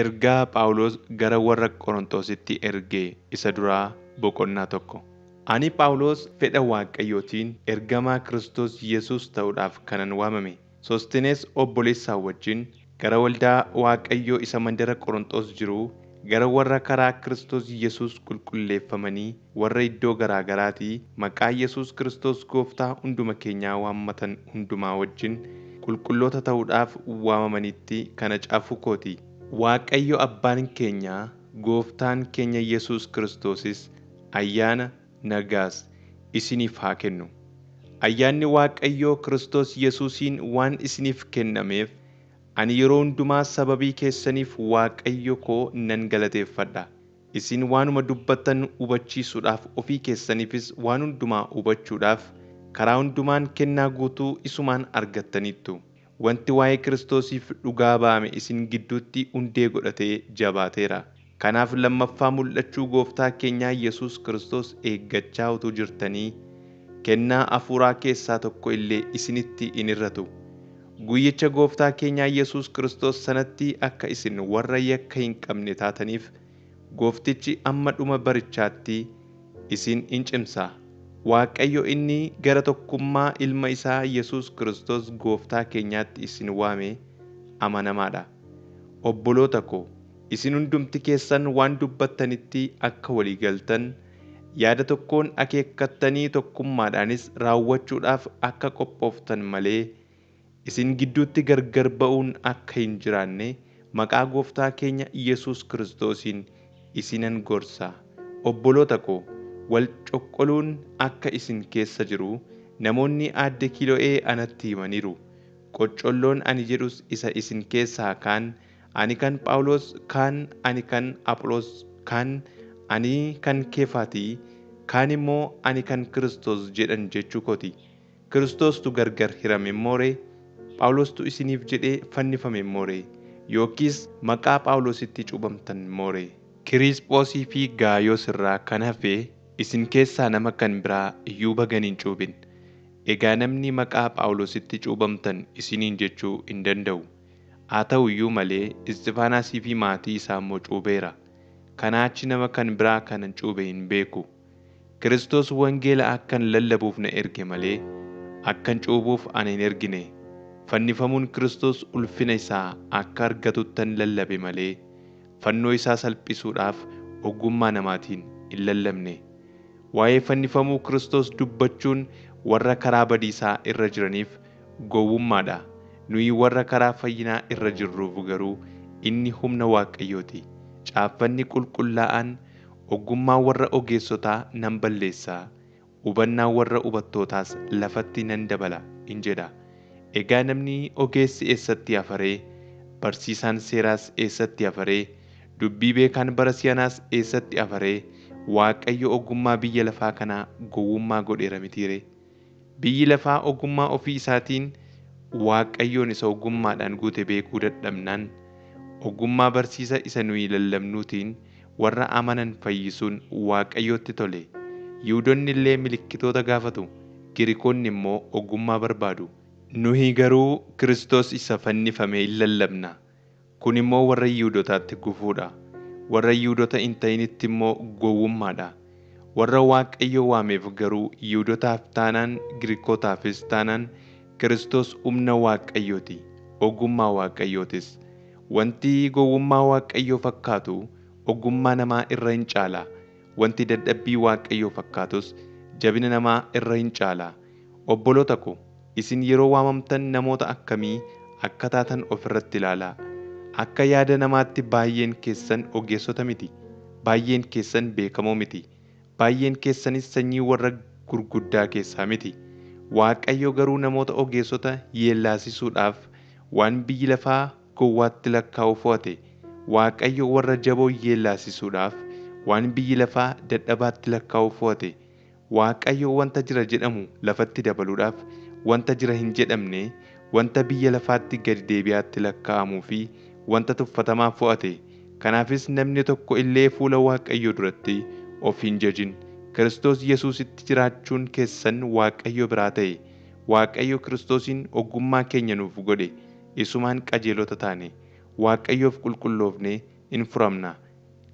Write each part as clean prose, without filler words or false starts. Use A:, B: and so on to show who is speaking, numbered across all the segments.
A: Ergaa Phaawulos gara warra Qorontositti erge isa duraa boqonnaa 1. Ani Phaawulos fedha Waaqayyootiin ergamaa Kiristoos Yesuus ta'uudhaaf kanan waamame, Sostinees obboleessaa wajjin gara waldaa Waaqayyoo isa mandara Qorontos jiruu, gara warra karaa Kiristoos Yesuus qulqulleeffamanii warra iddoo garaa garaatii maqaa Yesuus Kiristoos Gooftaa hunduma keenyaa waammatan hundumaa wajjin qulqulloota ta'uudhaaf waamamanitti kana caafuu kooti. Waaqayyo Abbaan keenya, Gooftaan keenya Yesuus Kiristoosis ayyaana, nagaas isiniif haa kennu. Ayyaanni Waaqayyoo Kiristoos Yesuusiin waan isiniif kennameef, ani yeroo hundumaa sababii keessaniif Waaqayyo koo nan galateeffadha. Isin waanuma dubbattan hubachiisuudhaaf ofii keessaniifis waan hundumaa hubachuudhaaf karaa hundumaan kennaa guutuu isumaan argattaniittu. Wanti waa'ee Kiristoosiif dhugaa ba'ame isin gidduutti hundee godhatee jabaateera. Kanaaf lammaffaa mul'achuu Gooftaa keenyaa Yesuus Kiristoos eeggachaa utuu jirtanii kennaa hafuuraa keessaa tokko illee isinitti hin hir'atu. Guyyicha Gooftaa keenyaa Yesuus Kiristoos sanatti akka isin warra yakka hin qabne taataniif Gooftichi amma dhuma barichaatti isin in cimsa. Waaqayyo inni gara tokkummaa ilma isaa Yesuus Kiristoos Gooftaa keenyaatti isin waame amanamaadha. Obboloota ko, isin hundumti keessan waan dubbattanitti akka walii galtan, yaada tokkoon akeekkattanii tokkummaadhaanis raawwachuudhaaf akka qophooftan malee isin gidduutti gargar ba'uun akka hin jiraanne maqaa Gooftaa keenya Yesuus Kiristoosiin isinan gorsa. Obboloota ko, wal coqqoluun akka isin keessa jiru namoonni aadde Kilo'ee anatti himaniiru. Qoccolloon ani jedhus isa isin keessaa kaan ani kan Phaawulos, kaan ani kan Apholoos, kaan ani kan Keefaatii, kaan immoo ani kan Kiristoos jedhan jechuu kooti. Kiristoostu gargar hirame mooree? Phaawulostu isiniif jedhee fannifame mooree? Yookiis maqaa Phaawulositti cuuphamtan mooree? Kiriisphoosii fi Gaayoos irraa kan hafe isin keessaa nama kan biraa iyyuu bagan hin cuuphin. Egaa namni maqaa Phaawulositti cuuphamtan isiniin jechuu hin danda'u. Haa ta'u iyyuu malee Isxifaanaasii fi maatii isaa immoo cuupheera. Kanaa achi nama kan biraa kanan cuuphe hin beeku. Kiristoos wangeela akkan lallabuuf na erge malee akkan cuuphuuf ana hin ergine. Fannifamuun Kiristoos ulfina isaa akka argatuttan lallabe malee fannoo isaa salphisuudhaaf ogummaa namaatiin hin lallabne. Waa'ee fannifamuu Kiristoos dubbachuun warra karaa badiisaa irra jiraniif gowwummaadha. Nuyi warra karaa fayyinaa irra jirruuf garuu inni humna Waaqayyooti. Caaffanni qulqullaa'aan ogummaa warra ogeessotaa nan balleessa, hubannaa warra hubattootaas lafatti nan dabala in jedha. Egaa namni ogeessi eessatti hafaree? Barsiisaan seeraas eessatti hafaree? Dubbii beekaan bara si'anaas eessatti hafaree? Waaqayyo ogummaa biyya lafaa kanaa gowwummaa godheera mitiiree? Biyyi lafaa ogummaa ofii isaatiin Waaqayyoon isa ogummaadhaan guute beekuu dadhabnaan ogummaa barsiisa isa nuyi lallabnuutiin warra amanan fayyisuun Waaqayyootti tole. Yihuudoonni illee milikkitoota gaafatu, Giriikonni immoo ogummaa barbaadu. Nuyi garuu Kiristoos isa fannifame in lallabna. Kun immoo warra Yihuudootaatti gufuudha. Warra Yihuudoota hin ta'initti immoo gowwummaadha. Warra Waaqayyo waameef garuu Yihuudootaaf taanaan Giriikotaafis taanaan Kiristoos humna Waaqayyooti, ogummaa Waaqayyootis. Wanti gowwummaa Waaqayyoo fakkaatu ogummaa namaa irra hin caala. Wanti dadhabbii Waaqayyoo fakkaatus jabina namaa irra hin caala. Obboloota ko, isin yeroo waamamtan namoota akkamii akka taatan ofirratti ilaalaa. Akka yaada namaatti baay'een keessan ogeessota miti, baay'een keessan beekamoo miti, baay'een keessanis sanyii warra gurguddaa keessaa miti. Waaqayyo garuu namoota ogeessota yeellaasisuudhaaf waan biyyi lafaa gowwaatti lakkaa'u fo'ate. Waaqayyo warra jaboo yeellaasisuudhaaf waan biyyi lafaa dadhabaatti lakkaa'u fo'ate. Waaqayyo wanta jira jedhamu lafatti dabaluudhaaf wanta jira hin jedhamne, wanta biyya lafaatti gadi deebi'aatti lakkaa'amuu fi wanta tuffatamaa fo'ate. Kanaafis namni tokko illee fuula Waaqayyoo duratti of hin jajin. Kiristoos Yesuusitti jiraachuun keessan Waaqayyo biraa ta'e. Waaqayyo Kiristoosiin ogummaa keenya nuuf godhe. Isumaan qajeelota taane. Waaqayyoof qulqulloofnee in furamna.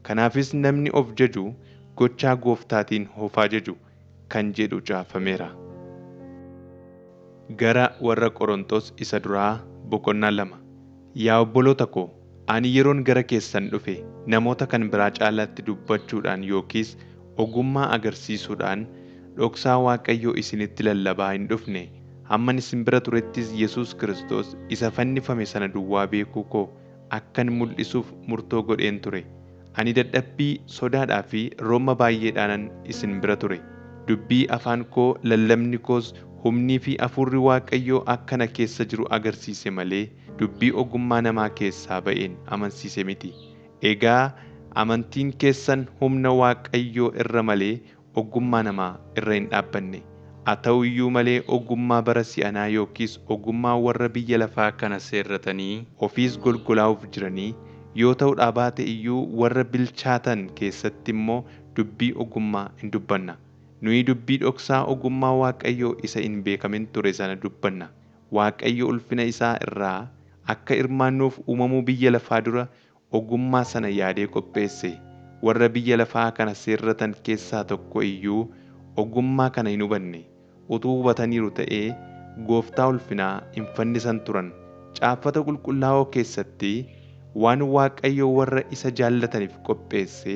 A: Kanaafis namni of jaju gochaa gooftaatiin of haa jaju kan jedhu caafameera. Gara warra Qorontos isa duraa boqonnaa 2. Yaa obboloota ko, ani yeroon gara keessan dhufe namoota kan biraa caalaatti dubbachuudhaan yookiis ogummaa agarsiisuudhaan dhoksaa Waaqayyoo isinitti lallabaa hin dhufne. Hamman isin bira turettis Yesuus Kiristoos isa fannifame sana duwwaa beekuu koo akkan mul'isuuf murtoo godheen ture. Ani dadhabbii, sodaadhaa fi rooma baay'eedhaanan isin bira ture. Dubbii afaan koo lallabni koos humnii fi hafuurri Waaqayyoo akka na keessa jiru agarsiise malee dubbii ogummaa namaa keessaa ba'een amansiise miti. Egaa amantiin keessan humna Waaqayyoo irra malee ogummaa namaa irra hin dhaabbanne. Haa ta'u iyyuu malee ogummaa bara si'anaa yookiis ogummaa warra biyya lafaa kana seerratanii ofiis golgolaa'uuf jiranii yoo ta'uudhaa baate iyyuu warra bilchaatan keessatti immoo dubbii ogummaa hin dubbanna. Nuyi dubbii dhoksaa ogummaa Waaqayyoo isa hin beekamin ture sana dubbanna. Waaqayyo ulfina isaa irraa akka hirmaannuuf uumamuu biyya lafaa dura ogummaa sana yaadee qopheesse. Warra biyya lafaa kana seerratan keessaa tokko iyyuu ogummaa kana hin hubanne. Utuu hubataniiru ta'ee gooftaa ulfinaa hin fannisan turan. Caaffata qulqullaa'oo keessatti waan Waaqayyo warra isa jaallataniif qopheesse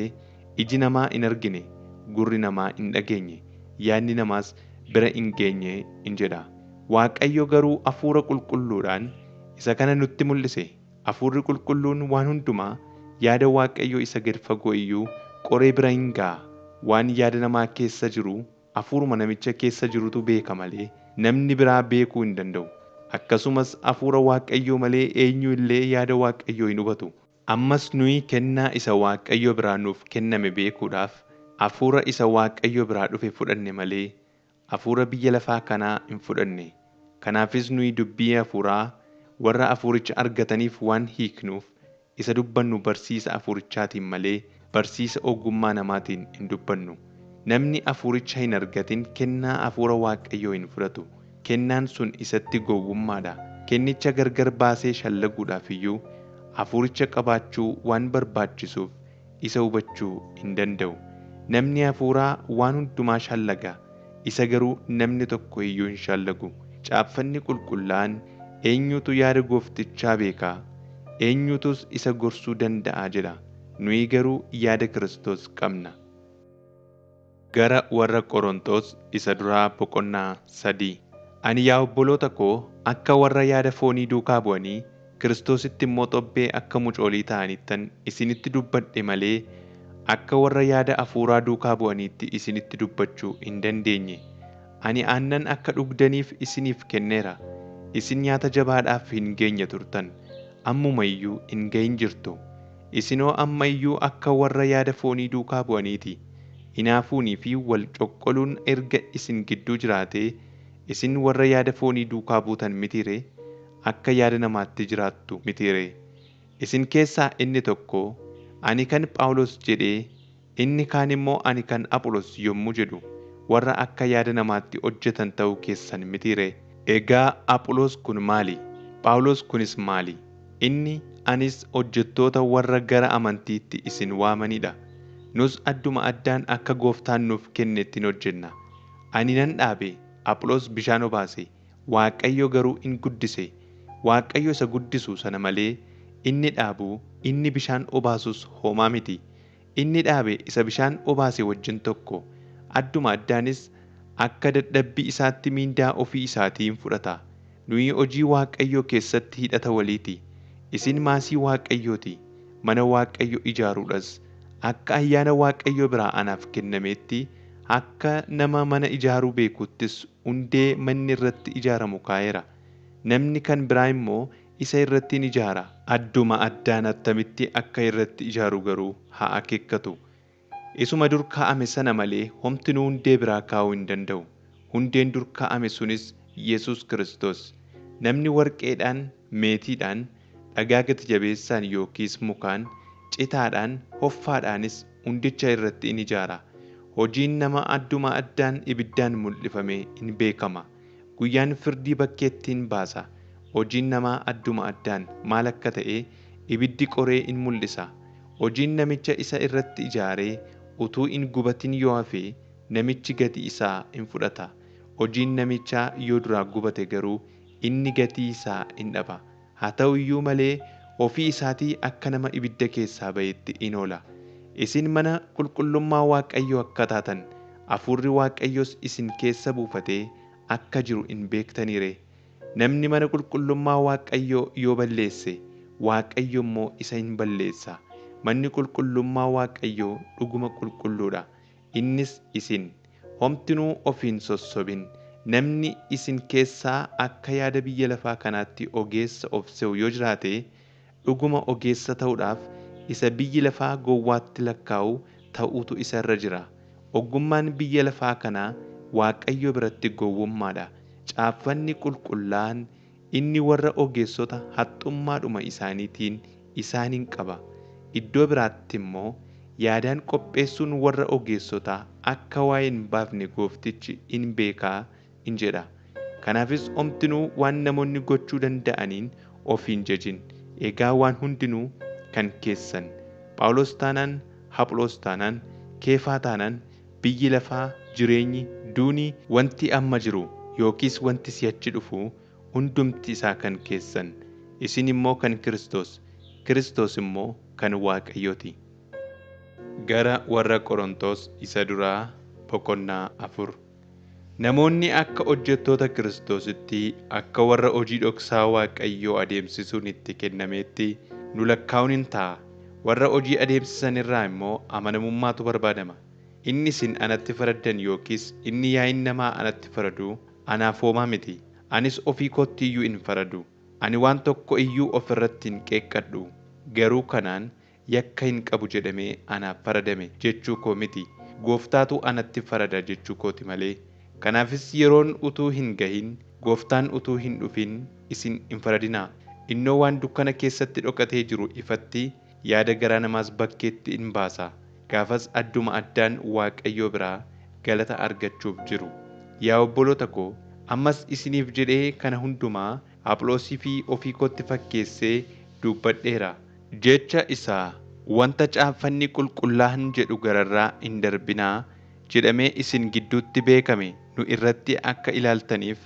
A: iji namaa hin argine, gurri namaa hin dhageenye, yaadni namaas bira hin geenye in jedha. Waaqayyo garuu hafuura qulqulluudhaan isa kana nutti mul'ise. Hafuurri qulqulluun waan hundumaa yaada Waaqayyoo isa gad fagoo iyyuu qoree bira hin ga'a. Waan yaada namaa keessa jiru hafuuruma namicha keessa jirutu beeka malee namni biraa beekuu hin danda'u. Akkasumas hafuura Waaqayyoo malee eenyu illee yaada Waaqayyoo hin hubatu. Ammas nuyi kennaa isa Waaqayyo biraa nuuf kenname beekuudhaaf hafuura isa Waaqayyo biraa dhufe fudhanne malee hafuura biyya lafaa kanaa hin fudhanne. Kanaafis nuyi dubbii hafuuraa warra hafuuricha argataniif waan hiiknuuf isa dubbannu barsiisa hafuurichaatiin malee barsiisa ogummaa namaatiin hin dubbannu. Namni hafuuricha hin argatin kennaa hafuura Waaqayyoo hin fudhatu. Kennaan sun isatti gowwummaadha. Kennicha gargar baasee shallaguudhaaf iyyuu hafuuricha qabaachuu waan barbaachisuuf isa hubachuu hin danda'u. Namni hafuuraa waan hundumaa shallaga. Isa garuu namni tokko iyyuu hin shallagu. Caaffanni qulqullaa'aan eenyutu yaada gooftichaa beekaa? Eenyutus isa gorsuu danda'a jedha. Nuyi garuu yaada Kiristoos qabna. Gara warra Qorontos isa duraa boqonnaa 3. Ani yaa obboloota koo akka warra yaada foonii duukaa bu'anii Kiristoositti immoo xobbee akka mucoolii ta'anittan isinitti dubbadhe malee akka warra yaada hafuuraa duukaa bu'aniitti isinitti dubbachuu hin dandeenye. Ani aannan akka dhugdaniif isiniif kenneera. Isin nyaata jabaadhaaf hin geenye turtan. Ammuma iyyuu hin gahin jirtu. Isinoo amma iyyuu akka warra yaada foonii duukaa bu'aniiti. Hinaafuunii fi wal coqqoluun erga isin gidduu jiraatee isin warra yaada foonii duukaa buutan mitiiree? Akka yaada namaatti jiraattu mitiiree? Isin keessaa inni tokko ani kan Phaawulos jedhee inni kaan immoo ani kan Apholos yommuu jedhu warra akka yaada namaatti hojjetan ta'uu keessan mitiiree? Egaa Apholos kun maali? Phaawulos kunis maali? Inni anis hojjettoota warra gara amantiitti isin waamanidha. Nus adduma addaan akka gooftaan nuuf kennetti hin hojjenna. Ani nan dhaabe, Apholos bishaan obaase, Waaqayyo garuu in guddise. Waaqayyo isa guddisu sana malee inni dhaabu, inni bishaan obaasus homaa miti. Inni dhaabe isa bishaan obaase wajjin tokko. Adduma addaanis akka dadhabbii isaatti miindaa ofii isaatiin fudhata. Nuyi hojii Waaqayyoo keessatti hidhata waliiti. Isin maasii Waaqayyooti. Mana Waaqayyo ijaaruudhas. Akka ayyaana Waaqayyoo biraa anaaf kennametti akka nama mana ijaaruu beekuttis hundee manni irratti ijaaramu kaa'eera. Namni kan biraa immoo isa irratti ni ijaara. Adduma addaan attamitti akka irratti ijaaru garuu haa akeekkatu. Isuma dur kaa'ame sana malee homtinuu hundee biraa kaa'uu hin danda'u. Hundeen dur kaa'ame sunis Yesuus Kiristoos. Namni warqeedhaan, meetiidhaan, dhagaa gati jabeessaan yookiis mukaan, citaadhaan, hoffaadhaanis hundicha irratti in ijaara. Hojiin nama adduma addaan ibiddaan mul'ifamee in beekama. Guyyaan firdii bakkeetti in baasa. Hojiin namaa adduma addaan maal akka ta'e ibiddi qoree in mul'isa. Hojiin namicha isa irratti ijaaree utuu hin gubatin yoo hafe namichi gatii isaa in fudhata. Hojiin namichaa yoo duraa gubate garuu inni gatii isaa in dhaba. Haa ta'u iyyuu malee ofii isaatii akka nama ibidda keessaa ba'etti in oola. Isin mana qulqullummaa Waaqayyoo akka taatan, hafuurri Waaqayyoos isin keessa buufatee akka jiru hin beektanii ree? Namni mana qulqullummaa Waaqayyoo yoo balleesse, Waaqayyo immoo isa hin balleessa. Manni qulqullummaa Waaqayyoo dhuguma qulqulluudha. Innis isin. Homtinuu of hin sossobin. Namni isin keessaa akka yaada biyya lafaa kanaatti ogeessa of se'u yoo jiraate, dhuguma ogeessa ta'uudhaaf isa biyyi lafaa gowwaatti lakkaa'u ta'uutu isa irra jira. Ogummaan biyya lafaa kanaa Waaqayyo biratti gowwummaadha. Caaffanni qulqullaa'aan inni warra ogeessota haxxummaadhuma isaaniitiin isaaniin qaba. Iddoo biraatti immoo yaadaan qopheessuun warra ogeessotaa akka waa'ee hin baafne gooftichi in beekaa in jedha. Kanaafis homtinuu waan namoonni gochuu danda'aniin of hin jajin. Egaa waan hundinuu kan keessan. Phaawulos taanaan, Apholoos taanaan, Keefaa taanaan, biyyi lafaa, jireenyi, duuni, wanti amma jiru yookiis wanti si'achi dhufu hundumti isaa kan keessan. Isin immoo kan Kiristoos, Kiristoos immoo kan Waaqayyooti. Gara warra Qorontos isa duraa boqonnaa 4. Namoonni akka hojjettoota Kiristoositti akka warra hojii dhoksaa Waaqayyoo adeemsisuun itti kennameetti nu lakkaa'uun in ta'a. Warra hojii adeemsisan irraa immoo amanamummaatu barbaadama. Inni isin anatti faraddan yookiis inni yaa'iin namaa anatti faradu anaaf homaa miti. Anis ofii kootti iyyuu hin faradu. Ani waan tokko iyyuu of irratti hin qeeqqadhu. Garuu kanaan yakka hin qabu jedhamee anaaf faradame jechuu koo miti. Gooftaatu anatti farada jechuu kooti malee. Kanaafis yeroon utuu hin gahin, gooftaan utuu hin dhufin isin hin faradinaa. Innoo waan dukkana keessatti dhokatee jiru ifatti, yaada garaa namaas bakkeetti in baasa. Gaafas adduma addaan Waaqayyoo biraa galata argachuuf jiru. Yaa obboloota koo, ammas isiniif jedhee kana hundumaa Apholoosii fi ofii kootti fakkeessee dubbadheera. Jecha isaa wanta caaffanni qulqullaa'aan jedhu gararraa hin darbinaa jedhamee isin gidduutti beekame nu irratti akka ilaaltaniif,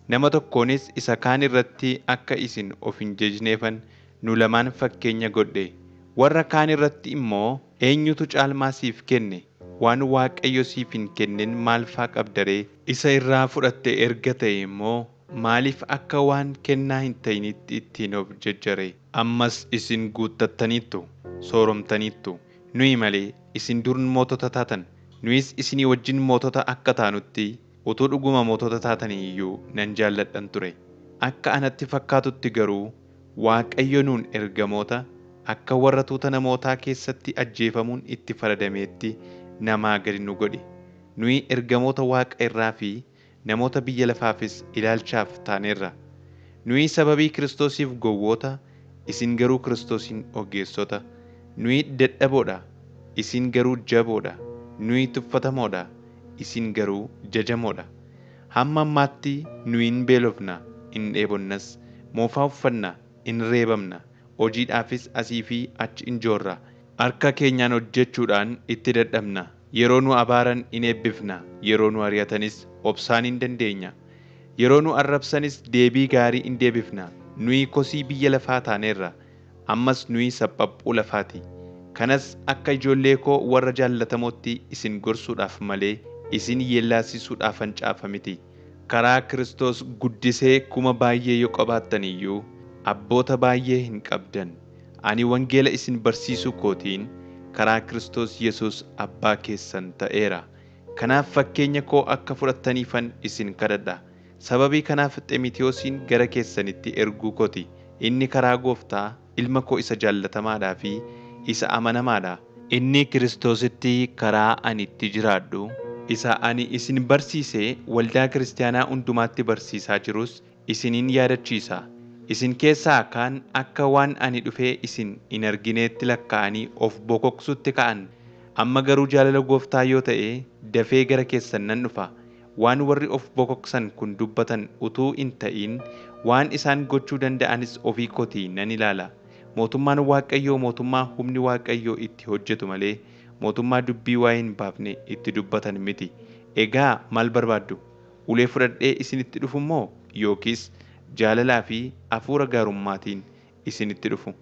A: nama tokkoonis isa kaan irratti akka isin of hin jajneefan nu lamaan fakkeenya godhe. Warra kaan irratti immoo eenyutu caalmaa siif kenne? Waan Waaqayyo siif hin kennin maalfaa qabda ree? Isa irraa fudhatte erga ta'e immoo maaliif akka waan kennaa hin ta'initti ittiin of jajjare? Ammas isin guuttattaniittu, sooromtaniittu. Nuyi malee isin dur mootota taatan. Nuyis isinii wajjin mootota akka taanutti utuu dhuguma mootota taatanii iyyuu nan jaalladhan ture. Akka anatti fakkaatutti garuu Waaqayyo nuun ergamoota akka warra tuuta namootaa keessatti ajjeefamuun itti faradameetti namaa gadi nu godhe. Nuyi ergamoota Waaqa irraa fi namoota biyya lafaafis ilaalchaaf taaneerra. Nuyi sababii Kiristoosiif gowwoota, isin garuu Kiristoosiin ogeessota. Nuyi dadhaboodha, isin garuu jaboodha. Nuyi tuffatamoodha, isin garuu jajamoodha. Hamma ammaatti nuyi hin beelofna, hin dheebonnas, moofaa uffanna, hin reebamna. Hojiidhaafis asii fi achi in joorra. Harka keenyaan hojjechuudhaan itti dadhabna. Yeroo nu abaaran in eebbifna. Yeroo nu ari'atanis obsaan hin dandeenya. Yeroo nu arrabsanis deebii gaarii in deebifna. Nuyi kosii biyya lafaa taaneerra. Ammas nuyi saphaphuu lafaati. Kanas akka ijoollee koo warra jaallatamootti isin gorsuudhaaf malee isin yeellaasisuudhaafan caafa miti. Karaa Kiristoos guddisee kuma baay'ee yoo qabaattan iyyuu abboota baay'ee hin qabdan. Ani wangeela isin barsiisuu kootiin karaa Kiristoos Yesuus abbaa keessan ta'eera. Kanaaf fakkeenya koo akka fudhattaniifan isin kadhadha. Sababii kanaaf Ximitiyoosiin gara keessanitti erguu kooti. Inni karaa gooftaa ilma koo isa jaallatamaadhaa fi isa amanamaadha. Inni Kiristoositti karaa ani itti jiraadhu isa ani isin barsiise waldaa kiristaanaa hundumaatti barsiisaa jirus isiniin yaadachiisa. Isin keessaa kaan akka waan ani dhufee isin hin argineetti lakkaa'anii of bokoksutti ka'an. Amma garuu jaalala gooftaa yoo ta'e dafee gara keessan nan dhufa. Waan warri of bokoksan kun dubbatan utuu hin ta'in waan isaan gochuu danda'anis ofii kootii nan ilaala. Mootummaan Waaqayyoo mootummaa humni Waaqayyoo itti hojjetu malee mootummaa dubbii waa'ee hin baafne itti dubbatan miti. Egaa maal barbaaddu? Ulee fudhadhee isinitti dhufu moo yookiis jaalalaa fi hafuura gaarummaatiin isinitti dhufu?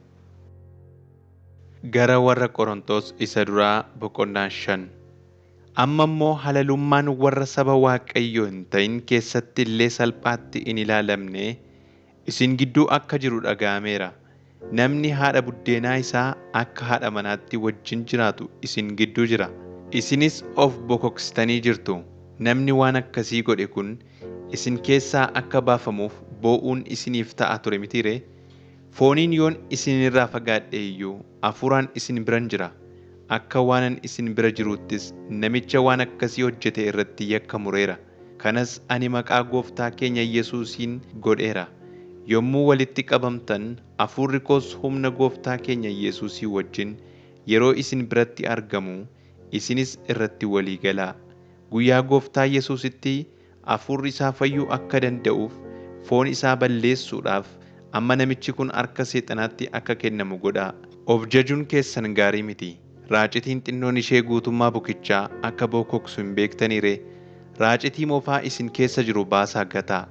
A: Gara warra Qorontos isa duraa boqonnaa 5. Amma immoo halalummaan warra saba Waaqayyoo hin ta'in keessatti illee salphaatti hin ilaalamne isin gidduu akka jiru dhaga'ameera. Namni haadha buddeenaa isaa akka haadha manaatti wajjin jiraatu isin gidduu jira. Isinis of bokoksitanii jirtu. Namni waan akkasii godhe kun isin keessaa akka baafamuuf boo'uun isiniif ta'a ture mitiiree? Fooniin yoon isinirraa fagaadhe iyyuu hafuuraan isin biran jira. Akka waanan isin bira jiruuttis namicha waan akkasii hojjete irratti yakka mureera. Kanas ani maqaa gooftaa keenya Yesuusiin godheera. Yommuu walitti qabamtan hafuurri koos humna gooftaa keenya Yesuusii wajjin yeroo isin biratti argamu isinis irratti walii galaa. Guyyaa gooftaa Yesuusitti hafuurri isaa fayyuu akka danda'uuf foon isaa balleessuudhaaf amma namichi kun harka seexanaatti akka kennamu godhaa. Of jajuun keessan gaarii miti. Raacitiin xinnoon ishee guutummaa bukichaa akka bokoksu hin beektanii ree? Raacitii moofaa isin keessa jiru baasaa gataa.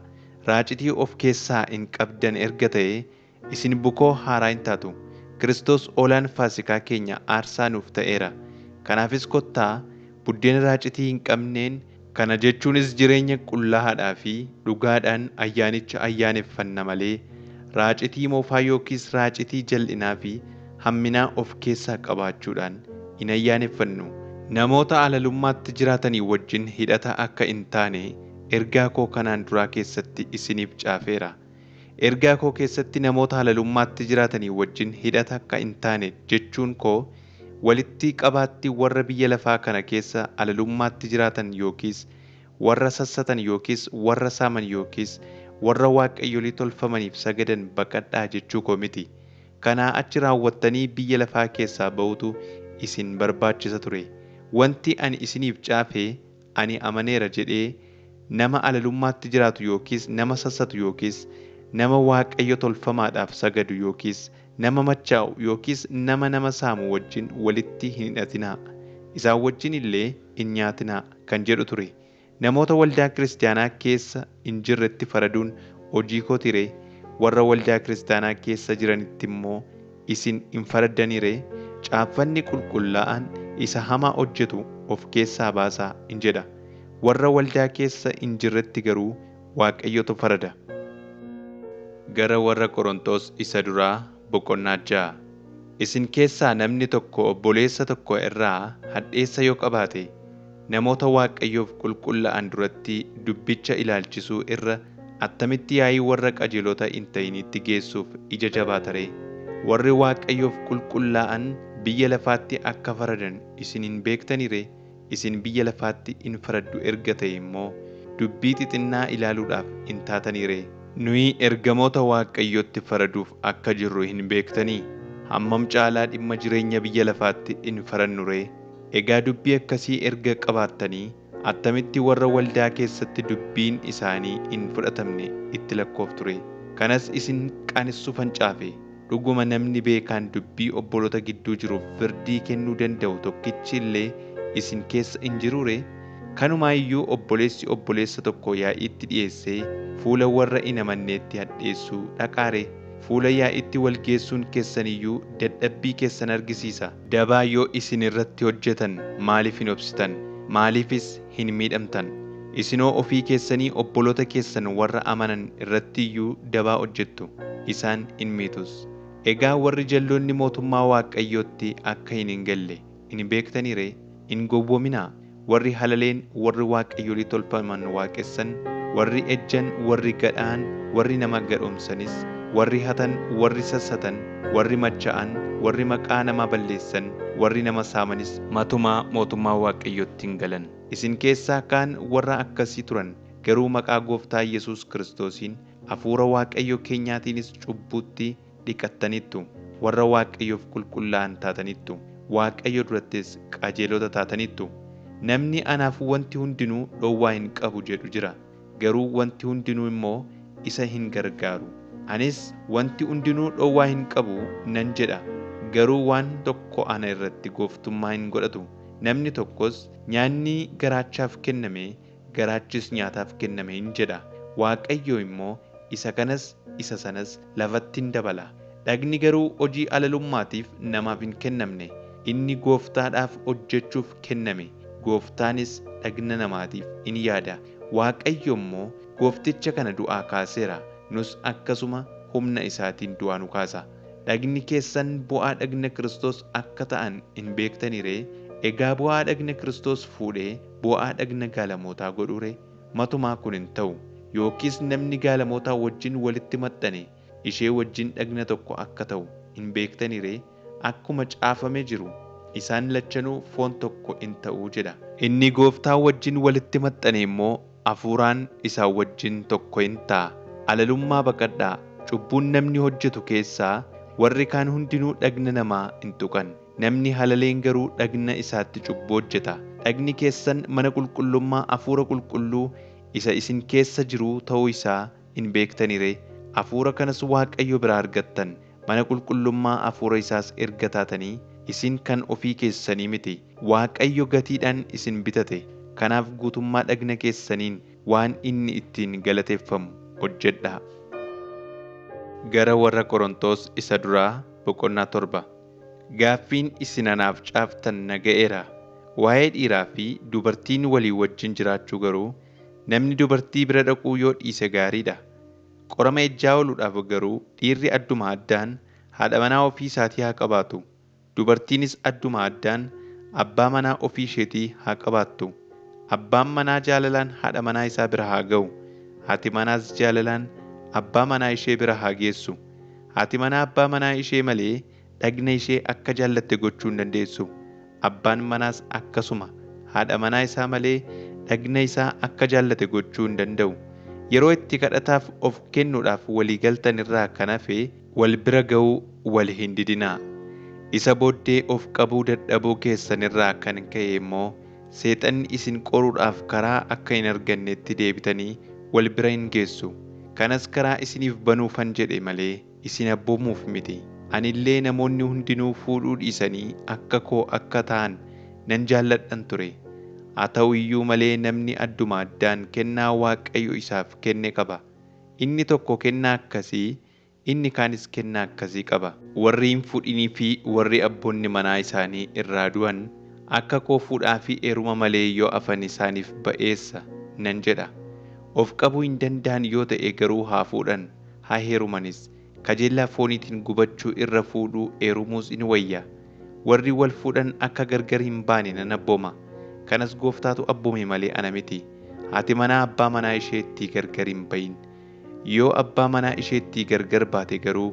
A: Raacitii of keessaa hin qabdan erga ta'ee isin bukoo haaraa hin taatu. Kiristoos oolaan Faasikaa keenya aarsaa nuuf ta'eera. Kanaafis kottaa buddeena raacitii hin qabneen kana jechuunis jireenya qullaa'aadhaa fi dhugaadhaan ayyaanicha ayyaaneffanna malee raacitii moofaa yookiis raacitii jal'inaa fi hamminaa of keessaa qabaachuudhaan hin ayyaaneffannu. Namoota halalummaatti jiraatanii wajjin hidhata akka hin taane ergaa koo kanaan duraa keessatti isiniif caafeera. Ergaa koo keessatti namoota halalummaatti jiraatanii wajjin hidhata akka hin taane jechuun koo walitti qabaatti warra biyya lafaa kana keessa halalummaatti jiraatan yookiis warra sassatan yookiis warra saaman yookiis warra waaqayyolii tolfamaniif sagadan baqadhaa jechuu koo miti. Kanaa achi raawwattanii biyya lafaa keessaa ba'utu isin barbaachisa ture. Wanti ani isiniif caafe ani amaneera jedhee nama halalummaatti jiraatu yookiis nama sassatu yookiis nama waaqayyo tolfamaadhaaf sagadu yookiis nama machaa'u yookiis nama nama saamu wajjin walitti hin hidhatinaa. Isaan wajjin illee hin nyaatinaa kan jedhu ture. Namoota waldaa kiristaanaa keessa hin jirretti faraduun hojii kooti ree? Warra waldaa kiristaanaa keessa jiranitti immoo isin hin faraddanii ree? Caaffanni qulqullaa'aan isa hamaa hojjetu of keessaa baasaa in jedha. Warra waldaa keessa hin jirretti garuu Waaqayyotu farada. Gara warra Qorontos isa duraa boqonnaa 6. Isin keessaa namni tokko obboleessa tokko irraa hadheessa yoo qabaate namoota Waaqayyoof qulqullaa'an duratti dubbicha ilaalchisuu irra attamitti yaa'ii warra qajeelota hin ta'initti geessuuf ija jabaata ree? Warri Waaqayyoof qulqullaa'an biyya lafaatti akka faradan isin hin beektanii ree? Isin biyya lafaatti hin faraddu erga ta'e immoo dubbii xixinnaa ilaaluudhaaf hin taatanii ree? Nuyi ergamoota Waaqayyootti faraduuf akka jirru hin beektanii? Hammam caalaa dhimma jireenya biyya lafaatti hin farannu ree? Egaa dubbii akkasii erga qabaattanii attamitti warra waldaa keessatti dubbiin isaanii hin fudhatamne itti lakkooftu ree? Kanas isin qaanessuufan caafe. Dhuguma namni beekaan dubbii obboloota gidduu jiruuf firdii kennuu danda'u tokkichi illee isin keessa hin jiruu ree? Kanumaa iyyuu obboleessi obboleessa tokko yaa'iitti dhiyeessee fuula warra hin amanneetti hadheessuu dhaqaa ree? Fuula yaa'iitti wal geessuun keessan iyyuu dadhabbii keessan argisiisa. Dabaa yoo isin irratti hojjetan maaliif hin obsitan? Maaliifis hin miidhamtan? Isinoo ofii keessanii obboloota keessan warra amanan irratti iyyuu dabaa hojjettu, isaan hin miitus. Egaa warri jalloonni mootummaa Waaqayyootti akka hin galle hin beektanii ree? Hin gowwoominaa. Warri halaleen, warri waaqayyolii tolfaman waaqessan, warri ejjan, warri gadhaan, warri nama gadhoomsanis, warri hatan, warri sassatan, warri machaa'an, warri maqaa namaa balleessan, warri nama saamanis matumaa mootummaa Waaqayyootti hin galan. Isin keessaa kaan warra akkasii turan, garuu maqaa Gooftaa Yesuus Kiristoosiin hafuura Waaqayyo keenyaatiinis cubbuutti dhiqattaniittu, warra Waaqayyoof qulqullaa'an taatanittu, Waaqayyo durattis qajeelota taatanittu. Namni anaaf wanti hundinuu dhowwaa hin qabu jedhu jira, garuu wanti hundinuu immoo isa hin gargaaru. Anis wanti hundinuu dhowwaa hin qabu nan jedha. Garuu waan tokko ana irratti gooftummaa hin godhatu. Namni tokkos nyaanni garaachaaf kenname, garaachis nyaataaf kenname hin jedha. Waaqayyo immoo isa kanas isa sanas lafatti hin dabala. Dhagni garuu hojii alalummaatiif namaaf hin kennamne. Inni gooftaadhaaf hojjechuuf kenname. Gooftaanis dhagna namaatiif in yaada. Waaqayyo immoo goofticha kana du'aa kaaseera. Nus akkasuma humna isaatiin du'aa nu kaasa. Dhagni keessan bu'aa dhagna Kiristoos akka ta'an hin beektanii ree? Egaa bu'aa dhagna Kiristoos fuudhee bu'aa dhagna gaalamootaa godhuu ree? Matumaa kun hin ta'u. Yookiis namni gaalamootaa wajjin walitti maxxane ishee wajjin dhagna tokko akka ta'u hin beektanii ree? Akkuma caafamee jiru isaan lachanuu foon tokko in ta'uu jedha. Inni gooftaa wajjin walitti maxxane immoo hafuuraan isaa wajjin tokko in ta'a. Alalummaa baqadhaa. Cubbuun namni hojjetu keessaa warri kaan hundinuu dhagna namaa hin tuqan. Namni halaleen garuu dhagna isaatti cubbuu hojjeta. Dhagni keessan mana qulqullummaa hafuura qulqulluu isa isin keessa jiruu ta'uu isaa hin beektanii ree? Hafuura kanas Waaqayyo biraa argattan. Mana qulqullummaa hafuura isaas erga taatanii isin kan ofii keessanii miti. Waaqayyo gatiidhaan isin bitate. Kanaaf guutummaa dhagna keessaniin waan inni ittiin galateeffamu hojjedhaa. Gara warra Qorontos isa duraa boqonnaa 7. Gaaffiin isin anaaf caaftan na ga'eera. Waa'ee dhiiraa fi dubartiin walii wajjin jiraachuu garuu namni dubartii bira dhaquu yoo dhiise gaariidha. Qorama ejjaa ooluudhaaf garuu dhiirri adduma addaan haadha manaa ofii isaatii haa qabaatu. Dubartiinis adduma addaan abbaa manaa ofii isheetii haa qabaattu. Abbaan manaa jaalalaan haadha manaa isaa bira haa ga'u. Haati manaas jaalalaan abbaa manaa ishee bira haa geessu. Haati manaa abbaa manaa ishee malee dhagna ishee akka jaallatte gochuu hin dandeessu. Abbaan manaas akkasuma haadha manaa isaa malee dhagna isaa akka jaallate gochuu hin danda'u. Yeroo itti kadhataaf of kennuudhaaf walii galtan irraa kan hafe wal bira ga'uu wal hin didinaa. Isa booddee of qabuu dadhabuu keessan irraa kan ka'e immoo seexanni isin qoruudhaaf karaa akka hin argannetti deebitanii wal bira hin geessu. Kanas karaa isiniif banuufan jedhe malee isin abboomuuf miti. Anillee namoonni hundinuu fuudhuu dhiisanii akka koo akka ta'an nan jaalladhan ture. Haa ta'u iyyuu malee namni adduma addaan kennaa Waaqayyo isaaf kenne qaba. Inni tokko kennaa akkasii, inni kaanis kennaa akkasii qaba. Warri hin fuudhinii fi warri abboonni manaa isaanii irraa du'an akka koo fuudhaa fi heeruma malee yoo afan isaaniif ba'eessa nan jedha. Of qabuu hin danda'an yoo ta'e garuu haa fuudhan, haa heerumanis. Kajeellaa fooniitiin gubachuu irra fuudhuu heerumuus in wayya. Warri wal fuudhan akka gargar hin baane nan abbooma. Kanas gooftaatu abboome malee ana miti. Haati manaa abbaa manaa isheettii gargar hin bayin. Yoo abbaa manaa isheettii gargar baate garuu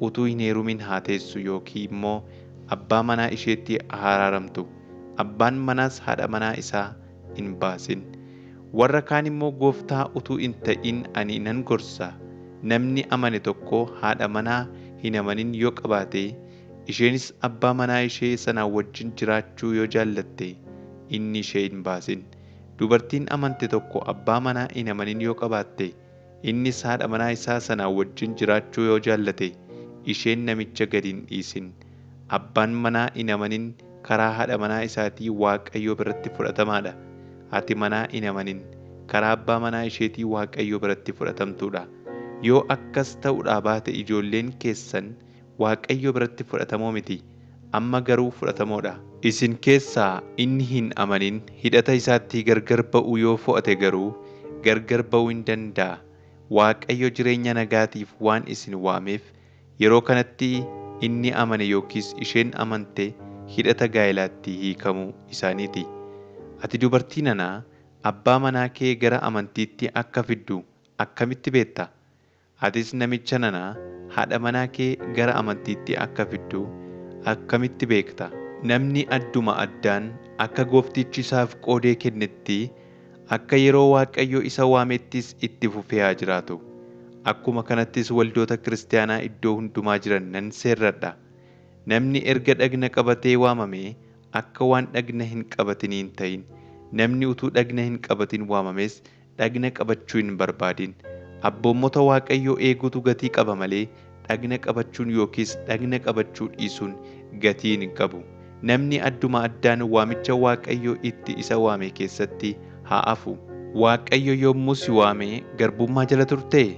A: utuu hin heerumin haa teessu yookiin immoo abbaa manaa isheetti haa araaramtu. Abbaan manaas haadha manaa isaa hin baasin. Warra kaan immoo gooftaa utuu hin ta'in ani nan gorsa. Namni amane tokko haadha manaa hin amanin yoo qabaate, isheenis abbaa manaa ishee sanaa wajjin jiraachuu yoo jaallatte, inni ishee hin baasin. Dubartiin amante tokko abbaa manaa hin amanin yoo qabaatte, innis haadha manaa isaa sanaa wajjin jiraachuu yoo jaallate, isheen namicha gad hin dhiisin. Abbaan manaa hin amanin karaa haadha manaa isaatii Waaqayyo biratti fudhatamaadha. Haati manaa hin amanin karaa abbaa manaa isheetii Waaqayyo biratti fudhatamtuudha. Yoo akkas ta'uudhaa baate ijoolleen keessan Waaqayyo biratti fudhatamoo miti. Amma garuu fudhatamoodha. Isin keessaa inni hin amanin hidhata isaatti gargar ba'uu yoo fo'ate garuu gargar ba'uu hin danda'a. Waaqayyo jireenya nagaatiif waan isin waameef yeroo kanatti inni amane yookiis isheen amante hidhata gaa'ilaatti hiikamuu isaaniiti. Ati dubartii nanaa abbaa manaa kee gara amantiitti akka fiddu akkamitti beekta? Atis namicha nanaa haadha manaa kee gara amantiitti akka fiddu akkamitti beekta? Namni adduma addaan akka gooftichi isaaf qoodee kennetti akka yeroo Waaqayyo isa waamettis itti fufee haa jiraatu. Akkuma kanattis waldoota kiristaanaa iddoo hundumaa jiran nan seerradha. Namni erga dhagna qabatee waamame akka waan dhagna hin qabatinii hin ta'in. Namni utuu dhagna hin qabatin waamames dhagna qabachuu hin barbaadin. Abboommota Waaqayyoo eeguutu gatii qaba malee dhagna qabachuun yookiis dhagna qabachuu dhiisuun gatii hin qabu. Namni adduma addaan waamicha Waaqayyoo itti isa waame keessatti haa hafu. Waaqayyo yommuu si waame garbummaa jala turtee?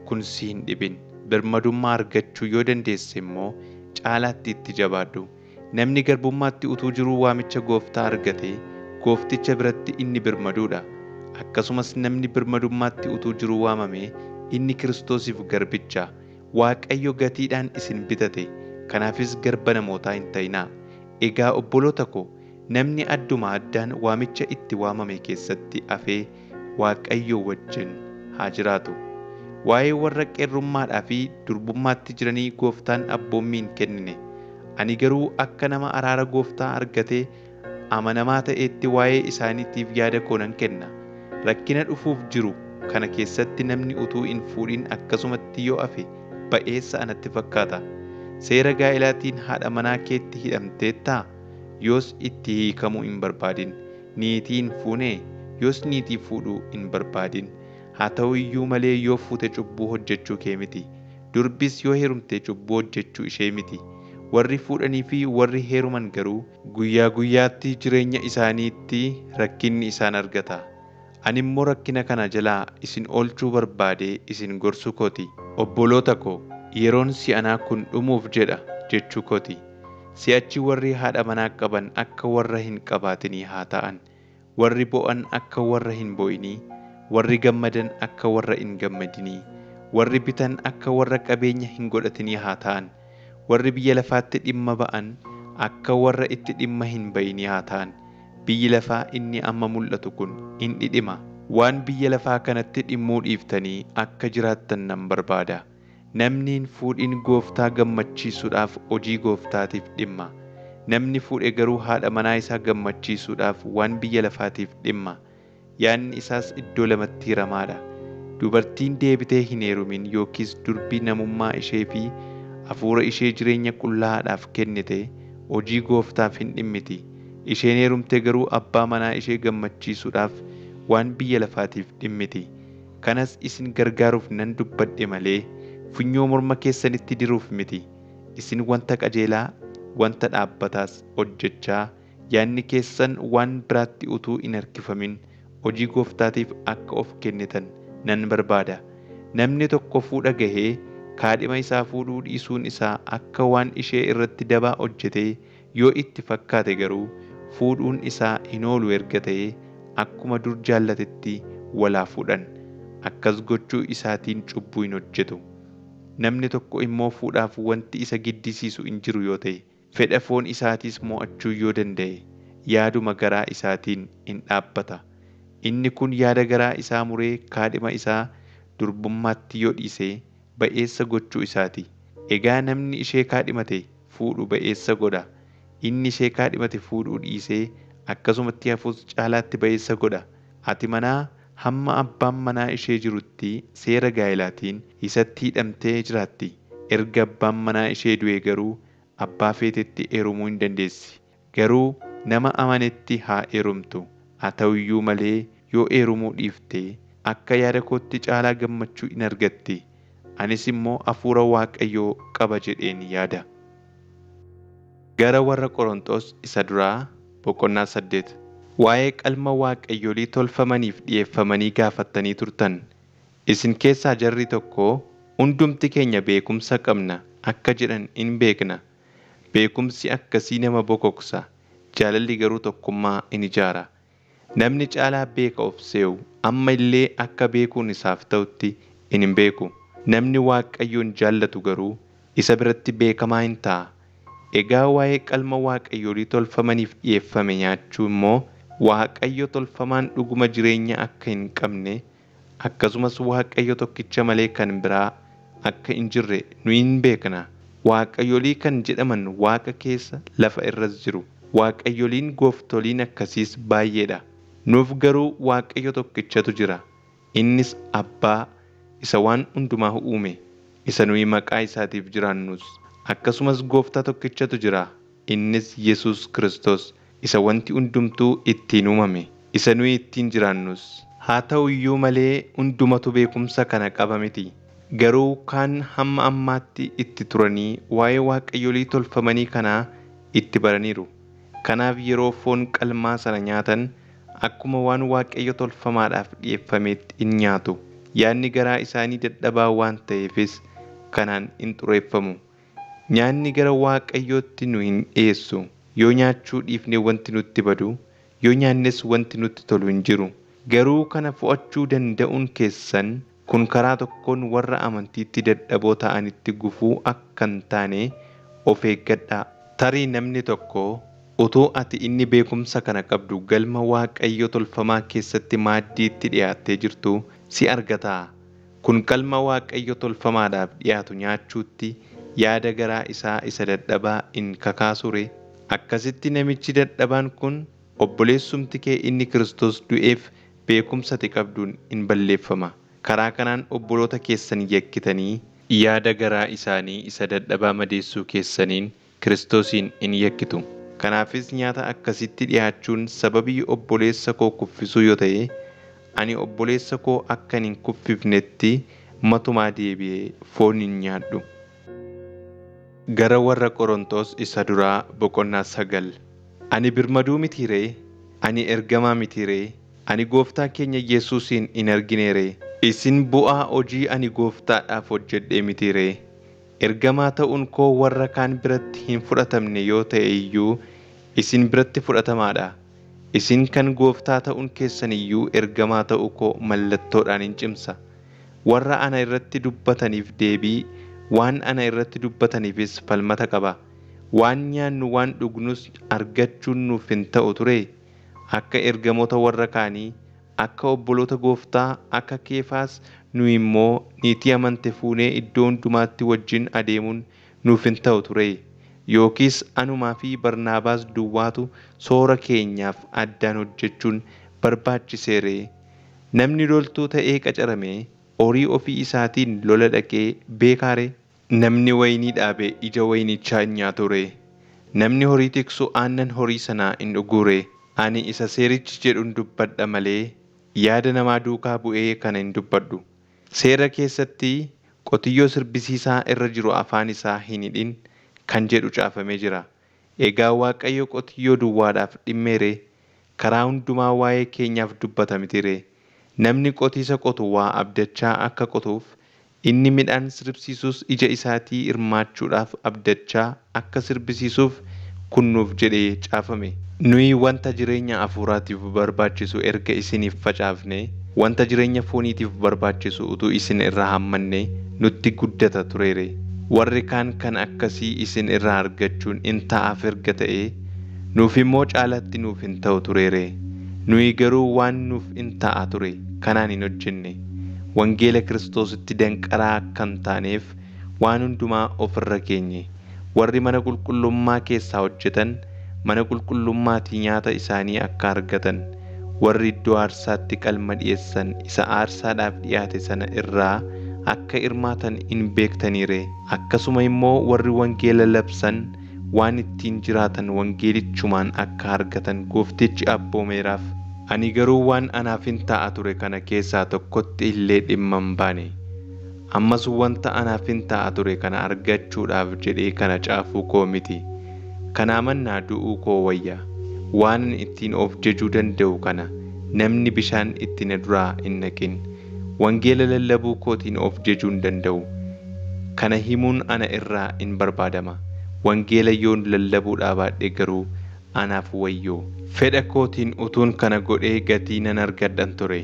A: Kun si hin dhibin. Birmadummaa argachuu yoo dandeesse immoo caalaatti itti jabaadhu. Namni garbummaatti utuu jiruu waamicha gooftaa argate goofticha biratti inni birmaduudha. Akkasumas namni birmadummaatti utuu jiruu waamame inni Kiristoosiif garbicha. Waaqayyo gatiidhaan isin bitate. Kanaafis garba namootaa hin ta'inaa. Egaa obboloota ko, namni adduma addaan waamicha itti waamame keessatti hafee Waaqayyo wajjin haa jiraatu. Waa'ee warra qeerrummaadhaa fi durbummaatti jiranii gooftaan abboommii hin kennine. Ani garuu akka nama araara gooftaa argatee amanamaa ta'etti waa'ee isaaniitiif yaada koo nan kenna. Rakkina dhufuuf jiru kana keessatti namni utuu hin fuudhin akkasumatti yoo hafe ba'eessa anatti fakkaata. Seera gaa'elaatiin haadha manaa keetti hidhamteettaa? Yoos itti hiikamuu hin barbaadin. Niitii hin fuunee? Yoos niitii fuudhuu hin barbaadin. Haa ta'u iyyuu malee yoo fuute cubbuu hojjechuu kee miti. Durbis yoo heerumte cubbuu hojjechuu ishee miti. Warri fuudhanii fi warri heeruman garuu guyyaa guyyaatti jireenya isaaniitti rakkinni isaan argata. Ani immoo rakkina kana jalaa isin oolchuu barbaadee isin gorsuu kooti. Obboloota ko, yeroon si'anaa kun dhumuuf jedha jechuu kooti. Si'achi warri haadha manaa qaban akka warra hin qabaatinii haa ta'an. Warri bo'an akka warra hin bo'inii, warri gammadan akka warra hin gammadinii, warri bitan akka warra qabeenya hin godhatinii haa ta'an. Warri biyya lafaatti dhimma ba'an akka warra itti dhimma hin ba'inii haa ta'an. Biyyi lafaa inni amma mul'atu kun in dhidhima. Waan biyya lafaa kanatti dhimmuu dhiiftanii akka jiraattan nan barbaada. Namni hin fuudhin gooftaa gammachiisuudhaaf hojii gooftaatiif dhimma. Namni fuudhe garuu haadha manaa isaa gammachiisuudhaaf waan biyya lafaatiif dhimma. Yaadni isaas iddoo lamatti hiramaadha. Dubartiin deebitee hin heerumin yookiis durbi namummaa ishee fi hafuura ishee jireenya qullaa'aadhaaf kennite hojii gooftaaf hin dhimmiti. Isheen heerumte garuu abbaa manaa ishee gammachiisuudhaaf waan biyya lafaatiif dhimmiti. Kanas isin gargaaruuf nan dubbadhe malee funyoo morma keessanitti diruuf miti. Isin wanta qajeelaa, wanta dhaabbataas hojjechaa yaadni keessan waan biraatti utuu hin harkifamin hojii gooftaatiif akka of kennitan nan barbaada. Namni tokko fuudha gahee kaadhima isaa fuudhuu dhiisuun isaa akka waan ishee irratti dabaa hojjetee yoo itti fakkaate garuu fuudhuun isaa hin oolu erga ta'ee akkuma dur jaallatetti walaa fuudhan. Akkas gochuu isaatiin cubbuu hin hojjetu. Namni tokko immoo fuudhaaf wanti isa giddisiisu hin jiru yoo ta'e, fedha foon isaatiis mo'achuu yoo danda'e, yaaduma garaa isaatiin hin dhaabbata. Inni kun yaada garaa isaa muree kaadhima isaa durbummaatti yoo dhiise ba'eessa gochuu isaati. Egaa namni ishee kaadhimate fuudhu ba'eessa godha. Inni ishee kaadhimate fuudhuu dhiisee akkasumatti hafuus caalaatti ba'eessa godha. Ati manaa hamma abbaan manaa ishee jirutti seera gaa'elaatiin isatti hidhamtee jiraatti. Erga abbaan manaa ishee du'e garuu abbaa feetetti heerumuu hin dandeessi. Garuu nama amanetti haa heerumtu. Haa ta'u iyyuu malee yoo heerumuu dhiifte akka yaada kootti caalaa gammachuu in argatti. Anis immoo hafuura Waaqayyoo qaba jedheen yaada. Gara warra Qorontos isa duraa boqonnaa 8. Waa'ee qalma waaqayyolii tolfamaniif dhi'eeffamanii gaafattanii turtan. Isin keessaa jarri tokko hundumti keenya beekumsa qabna akka jedhan in beekna. Beekumsi akkasii nama bokoksa, jaalalli garuu tokkummaa in ijaara. Namni caalaa beeka of se'u amma illee akka beekuun isaaf ta'utti in hin beeku. Namni Waaqayyoon jaallatu garuu isa biratti beekamaa hin ta'a. Egaa waa'ee qalma waaqayyolii tolfamaniif dhi'eeffame nyaachuu immoo Waaqayyo tolfamaan dhuguma jireenya akka hin qabne akkasumas Waaqayyo tokkicha malee kan biraa akka hin jirre nu hin beekna. Waaqayyolii kan jedhaman Waaqa keessa lafa irras jiru. Waaqayyoliin gooftoliin akkasiis baay'eedha. Nuuf garuu Waaqayyo tokkichatu jira. Innis Abbaa isa waan hundumaa uume, isa nuyi maqaa isaatiif jiraannus. Akkasumas gooftaa tokkichatu jira. Innis Yesuus Kiristoos isa wanti hundumtuu ittiin uumame, isa nuyi ittiin jiraannus. Haa ta'u iyyuu malee hundumatu beekumsa kana qaba miti. Garuu kaan hamma ammaatti itti turanii waa'ee waaqayyolii tolfamanii kanaa itti baraniiru. Kanaaf yeroo foon qalmaa sana nyaatan akkuma waan waaqayyo tolfamaadhaaf dhi'eeffameetti in nyaatu. Yaadni garaa isaanii dadhabaa waan ta'eefis kanaan in xureeffamu. Nyaanni gara waaqayyootti nu hin dhi'eessu. Yoo nyaachuu dhiifne wanti nutti badu, yoo nyaannes wanti nutti tolu hin jiru. Garuu kana fo'achuu danda'uun keessan kun karaa tokkoon warra amantiitti dadhaboo ta'anitti gufuu akka hin taane of eeggadhaa. Tarii namni tokko utuu ati inni beekumsa kana qabdu galma waaqayyo tolfamaa keessatti maaddiitti dhiyaattee jirtu si argataa. Kun qalma waaqayyo tolfamaadhaaf dhiyaatu nyaachuutti yaada garaa isaa isa dadhabaa in kakaasure. Akkasitti namichi dadhabaan kun obboleessumti kee inni Kiristoos du'eef beekumsa ati qabduun in balleeffama. Karaa kanaan obboloota keessan yakkitanii yaada garaa isaanii isa dadhabaa madeessuu keessaniin Kiristoosiin in yakkitu. Kanaafis nyaata akkasitti dhiyaachuun sababii obboleessa koo kuffisuu yoo ta'e, ani obboleessa koo akka hin kuffifnetti matumaa deebi'ee foon hin nyaadhu. Gara warra Qorontos isa duraa boqonnaa 9. Ani birmaduu mitii ree? Ani ergamaa mitii ree? Ani gooftaa keenya Yesuusiin hin argine ree? Isin bu'aa hojii ani gooftaadhaaf hojjedhee mitii ree? Ergamaa ta'uun koo warra kaan biratti hin fudhatamne yoo ta'e iyyuu isin biratti fudhatamaadha. Isin kan gooftaa ta'uun keessan iyyuu ergamaa ta'uu koo mallattoodhaan hin cimsa. Warra ana irratti dubbataniif deebii, waan ana irratti dubbataniifis falmata qaba. Waan nyaannu waan dhugnus argachuun nuuf hin ta'u ture. Akka ergamoota warra kaanii, akka obboloota gooftaa, akka Keefaas nu immoo niitii amante fuunee iddoo hundumaatti wajjin adeemuun nuuf hin ta'u ture. Yookiis anumaa fi Barnaabaas duwwaatu soora keenyaaf addaan hojjechuun barbaachiseere. Namni loltuu ta'ee qacarame horii ofii isaatiin lola dhaqee beekaare. Namni wayinii dhaabe ija wayinichaa hin nyaatu ree? Namni horii tiksu aannan horii sanaa hin dhuguu ree? Ani isa seerichi jedhuun dubbadha malee yaada namaa duukaa bu'ee kana hin dubbadhu. Seera keessatti qotiyyoo sirbisiisaa irra jiru afaan isaa hin hidhin kan jedhu caafamee jira. Egaa Waaqayyo qotiyyoo duwwaadhaaf dhimmee ree? Karaa hundumaa waa'ee keenyaaf dubbata miti ree? Namni qotiisa qotu waa abdachaa akka qotuuf, inni midhaan sirbisiisus ija isaatii hirmaachuudhaaf abdachaa akka sirbisiisuuf kun nuuf jedhee caafame. Nuyi wanta jireenya hafuuraatiif barbaachisu erga isiniif facaafne, wanta jireenya fooniitiif barbaachisu utuu isin irraa hammanne nutti guddata tureere. Warri kaan kan akkasii isin irraa argachuun in ta'aaf erga ta'ee, nuuf immoo caalatti nuuf hin ta'u tureere. Nuyi garuu waan nuuf in ta'a ture kanaan hin hojjenne. Wangeela Kiristoositti danqaraa akka hin taaneef waan hundumaa ofirra keenye. Warri mana qulqullummaa keessaa hojjetan mana qulqullummaatii nyaata isaanii akka argatan, warri iddoo aarsaatti qalma dhi'eessan isa aarsaadhaaf dhi'aate sana irraa akka hirmaatan hin beektanii ree? Akkasuma immoo warri wangeela labsan waan ittiin jiraatan wangeelichumaan akka argatan gooftichi abboomeeraaf. Ani garuu waan anaaf hin ta'a ture kana keessaa tokkotti illee dhimma hin baane. Ammas wanta anaaf hin ta'a ture kana argachuudhaaf jedhee kana caafuu koo miti. Kanaa mannaa du'uu koo wayya. Waan ani ittiin of jajuu danda'u kana namni bishaan itti na duraa hin naqin. Wangeela lallabuu kootiin of jajuu hin danda'u. Kana himuun ana irraa hin barbaadama. Wangeela yoon lallabuudhaa baadhe garuu anaaf wayyoo. Fedha kootiin utuun kana godhee gatii nan argadhan ture.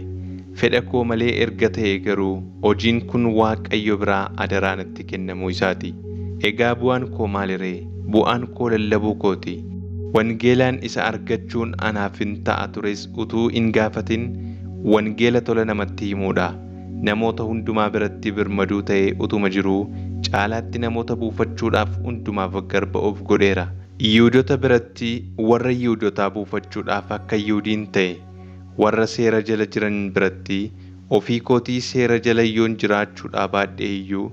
A: Fedha koo malee erga ta'e garuu hojiin kun Waaqayyo biraa adaraa natti kennamuu isaati. Egaa bu'aan koo maali ree? Bu'aan koo lallabuu kooti. Wangeelaan isa argachuun anaaf hin ta'a tures utuu hin gaafatin wangeela tola namatti himuudha. Namoota hundumaa biratti birmaduu ta'ee utuma jiruu caalaatti namoota buufachuudhaaf hundumaaf garba of godheera. Yihudoota biratti warra Yihudotaa buufachuudhaaf akka Yihudiin ta'e, warra seera jala jiran biratti ofii kootii seera jala yoon jiraachuudhaa baadhee iyyuu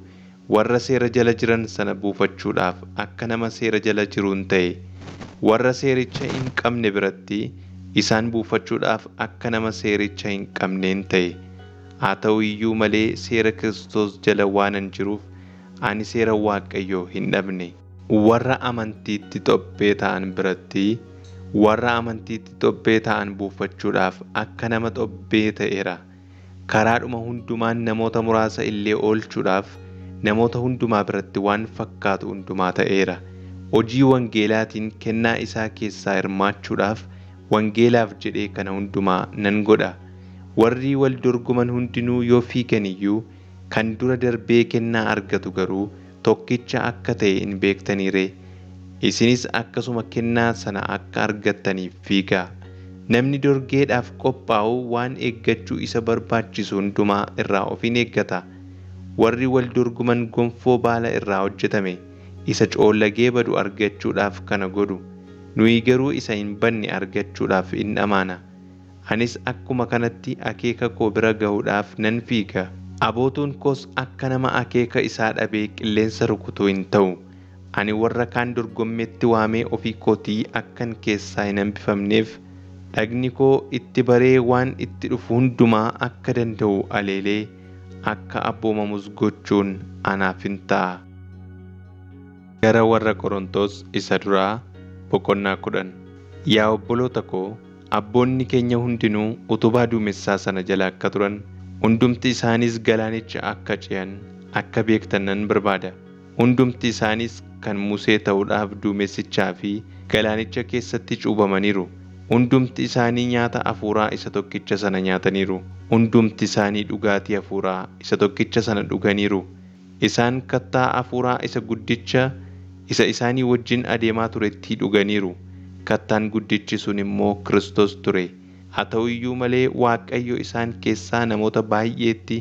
A: warra seera jala jiran sana buufachuudhaaf akka nama seera jala jiruun ta'e, warra seericha hin qabne biratti Isaan buufachuudhaaf akka nama seericha hin qabneen ta'e. Haa ta'u iyyuu malee seera Kiristoos jala waanan jiruuf ani seera Waaqayyoo hin dhabne. Warra amantiitti xobbee ta'an biratti warra amantiitti xobbee ta'an buufachuudhaaf akka nama xobbee ta'eera. Karaadhuma hundumaan namoota muraasa illee oolchuudhaaf namoota hundumaa biratti waan fakkaatu hundumaa ta'eera. Hojii wangeelaatiin kennaa isaa keessaa hirmaachuudhaaf wangeelaaf jedhee kana hundumaa nan godha. Warri wal dorgoman hundinuu yoo fiigan iyyuu kan dura darbee kennaa argatu garuu tokkicha akka ta'e hin beektanii ree? Isinis akkasuma kennaa sana akka argattaniif fiigaa. Namni dorgeedhaaf qophaa'u waan eeggachuu isa barbaachisu hundumaa irraa of in eeggata. Warri wal dorgoman gonfoo baala irraa hojjetame isa coollagee badu argachuudhaaf kana godhu. Nuyi garuu isa hin badne argachuudhaaf in dhamaana. Anis akkuma kanatti akeeka koo bira gahuudhaaf nan fiiga. Abootuun koos akka nama akeeka isaa dhabee qilleensa rukutu hin ta'u. Ani warra kaan dorgommeetti waamee ofii kootii akkan keessaa hin hambifamneef dhagni koo itti baree waan itti dhufu hundumaa akka danda'u aleelee akka abboomamus gochuun anaaf hin ta'a. Gara warra Qorontos isa duraa boqonnaa 10. Yaa obboloota koo, abboonni keenya hundinuu utubaa duumessaa sana jala akka turan, hundumti isaaniis galaanicha akka ce'an akka beektan nan barbaada. Hundumti isaaniis kan Musee ta'uudhaaf duumessichaa fi galaanicha keessatti cuubamaniiru. Hundumti isaanii nyaata hafuuraa isa tokkicha sana nyaataniiru. Hundumti isaanii dhugaatii hafuuraa isa tokkicha sana dhuganiiru. Isaan kattaa hafuuraa isa guddicha isa isaanii wajjin adeemaa turetti dhuganiiru. Kattaan guddichi sun immoo Kiristoos ture. Haa ta'u iyyuu malee Waaqayyo isaan keessaa namoota baay'eetti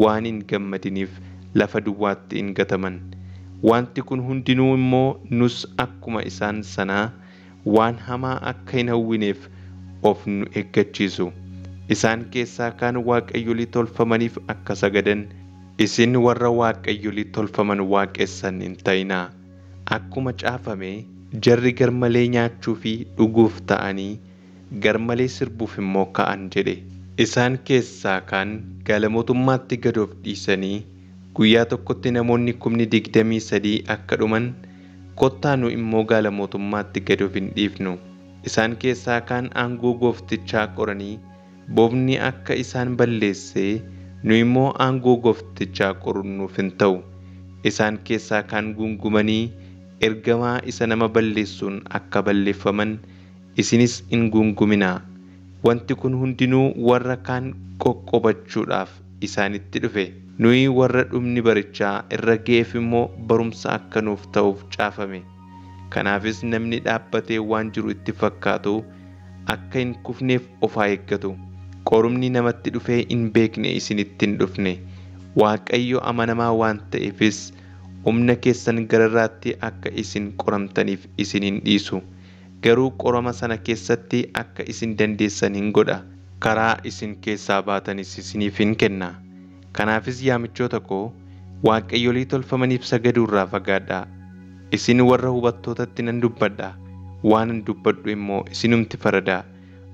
A: waan hin gammadiniif lafa duwwaatti hin gataman. Wanti kun hundinuu immoo nus akkuma isaan sanaa waan hamaa akka hin hawwineef of nu eeggachiisu. Isaan keessaa kaan waaqayyolii tolfamaniif akka sagadan, isin warra waaqayyolii tolfaman waaqessan hin ta'inaa. Akkuma caafame jarri garmalee nyaachuu fi dhuguuf ta'anii garmalee sirbuuf immoo ka'an jedhe. Isaan keessaa kaan galamootummaatti gad of dhiisanii guyyaa tokkotti namoonni 23,000 akka dhuman, kottaa nu immoo galamootummaatti gad of hin dhiifnu. Isaan keessaa kaan aangoo gooftichaa qoranii bofni akka isaan balleessee nu immoo aangoo gooftichaa qoruun nuuf hin ta'u. Isaan keessaa kaan guungumanii ergamaa isa nama balleessuun akka balleeffaman isinis hin guunguminaa. Wanti kun hundinuu warra kaan qoqqobachuudhaaf isaanitti dhufe. Nuyi warra dhumni barichaa irra ga'eef immoo barumsa akka nuuf ta'uuf caafame. Kanaafis namni dhaabbatee waan jiru itti fakkaatu akka hin kufneef of haa eeggatu. Qorumni namatti dhufee hin beekne isinitti hin dhufne. Waaqayyo amanamaa waan ta'eefis humna keessan gararraatti akka isin qoramtaniif isin hin dhiisu. Garuu qorama sana keessatti akka isin dandeessan hin godha. Karaa isin keessaa baatanis isiniif hin kenna. Kanaafis yaa michoota koo, waaqayyolii tolfamaniif sagaduu irraa fagaadhaa. Isin warra hubattootatti nan dubbadha. Waanan dubbadhu immoo isinumti faradaa.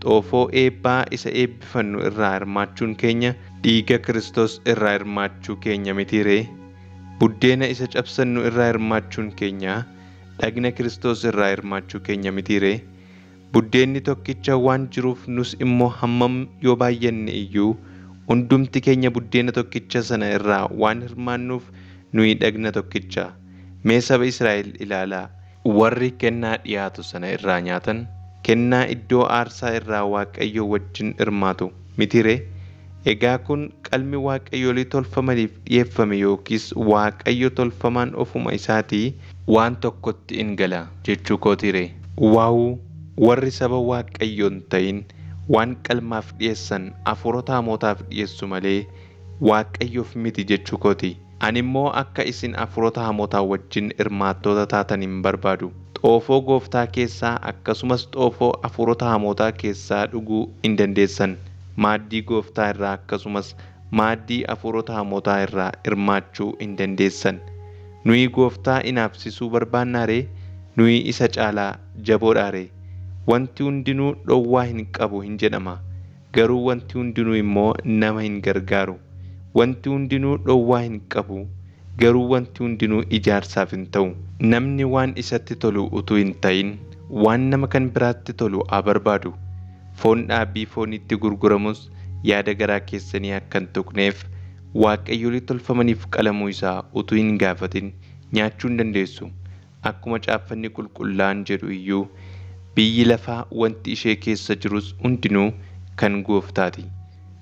A: Xoofoo eebbaa isa eebbifannu irraa hirmaachuun keenya dhiiga Kiristoos irraa hirmaachuu keenya mitii ree? Buddeena isa cabsannu irraa hirmaachuun keenya dhagna Kiristoos irraa hirmaachuu keenya mitii ree? Buddeenni tokkicha waan jiruuf nus immoo hammam yoo baay'anne iyyuu hundumti keenya buddeena tokkicha sana irraa waan hirmaannuuf nuyi dhagna tokkicha. Mee saba Israa'el ilaalaa. Warri kennaa dhiyaatu sana irraa nyaatan kennaa iddoo aarsaa irraa Waaqayyo wajjin hirmaatu mitii ree? Egaa kun qalmi waaqayyolii tolfamaniif dhi'eeffame yookiis Waaqayyo tolfamaan ofuma isaatii waan tokkotti in gala jechuu kootii ree? Waawuu! Warri saba Waaqayyoo hin ta'in waan qalmaaf dhi'eessan hafuurota hamootaaf dhi'eessu malee Waaqayyoof miti jechuu kooti. Ani immoo akka isin hafuurota hamootaa wajjin hirmaattoota taatan hin barbaadu. Xoofoo gooftaa keessaa akkasumas xoofoo hafuurota hamootaa keessaa dhuguu hin dandeessan. Maaddii gooftaa irraa akkasumas maaddii hafuurota hamootaa irraa hirmaachuu hin dandeessan. Nuyi gooftaa inaafsisuu barbaannaa ree? Nuyi isa caalaa jaboodhaa ree? Wanti hundinuu dhowwaa hin qabu hin jedhama. Garuu wanti hundinuu immoo nama hin gargaaru. Wanti hundinuu dhowwaa hin qabu. Garuu wanti hundinuu ijaarsaaf hin ta'u. Namni waan isatti tolu utuu hin ta'in waan nama kan biraatti tolu haa barbaadu. Foon dhaabbii foonitti gurguramus yaada garaa keessanii akka hin tuqneef waaqayyolii tolfamaniif qalamuu isaa utuu hin gaafatin nyaachuu hin dandeessu. Akkuma caaffanni qulqullaa'aan jedhu iyyuu biyyi lafaa wanti ishee keessa jirus hundinuu kan gooftaati.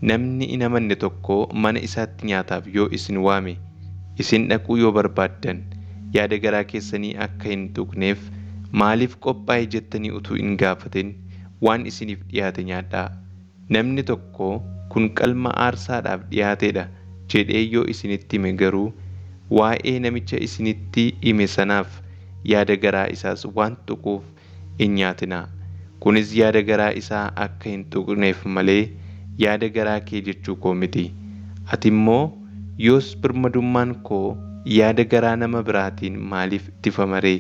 A: Namni hin amanne tokko mana isaatti nyaataaf yoo isin waame isin dhaquu yoo barbaaddan yaada garaa keessanii akka hin tuqneef maaliif qophaa'e jettanii utuu hin gaafatin waan isiniif dhiyaate nyaadhaa. Namni tokko kun qalma aarsaadhaaf dhiyaateedha jedhee yoo isinitti hime garuu waa'ee namicha isinitti hime sanaaf yaada garaa isaas waan tuquuf hin nyaatinaa. Kunis yaada garaa isaa akka hin tuqneef malee yaada garaa kee jechuu koo miti. Ati immoo yoos birmadummaan koo yaada garaa nama biraatiin maaliif ittifama ree?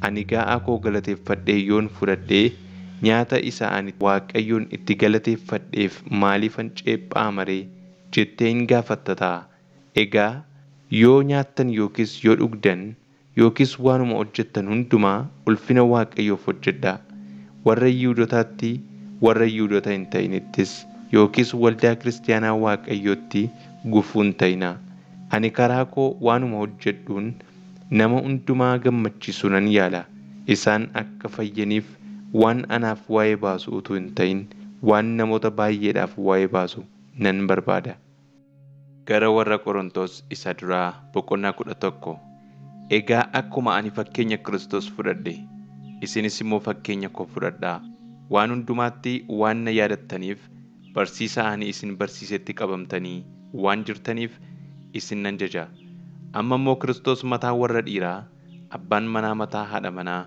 A: Ani gaa'aa koo galateeffadhee yoon fudhadhee nyaata isa ani Waaqayyoon itti galateeffadheef maaliifan ceephaama ree jettee hin gaafatta ta'a. Egaa yoo nyaattan yookiis yoo dhugdan yookiis waanuma hojjettan hundumaa ulfina Waaqayyoof hojjedhaa. Warra Yihuudootaatti, warra Yihuudoota hin ta'inittis yookiis waldaa kiristaanaa Waaqayyootti gufuu hin ta'inaa. Ani karaa koo waanuma hojjedhuun nama hundumaa gammachiisuu nan yaala. Isaan akka fayyaniif waan anaaf waa'ee baasu utuu hin ta'in waan namoota baay'eedhaaf waa'ee baasu nan barbaada. Gara warra Qorontos isa duraa boqonnaa 11. Egaa akkuma ani fakkeenya Kiristoos fudhadhe, isinis immoo fakkeenya koo fudhadhaa. Waan hundumaatti waan na yaadattaniif barsiisa ani isin barsiisetti qabamtanii waan jirtaniif isin nan jaja. Amma immoo Kiristoos mataa warra dhiiraa, abbaan manaa mataa haadha manaa,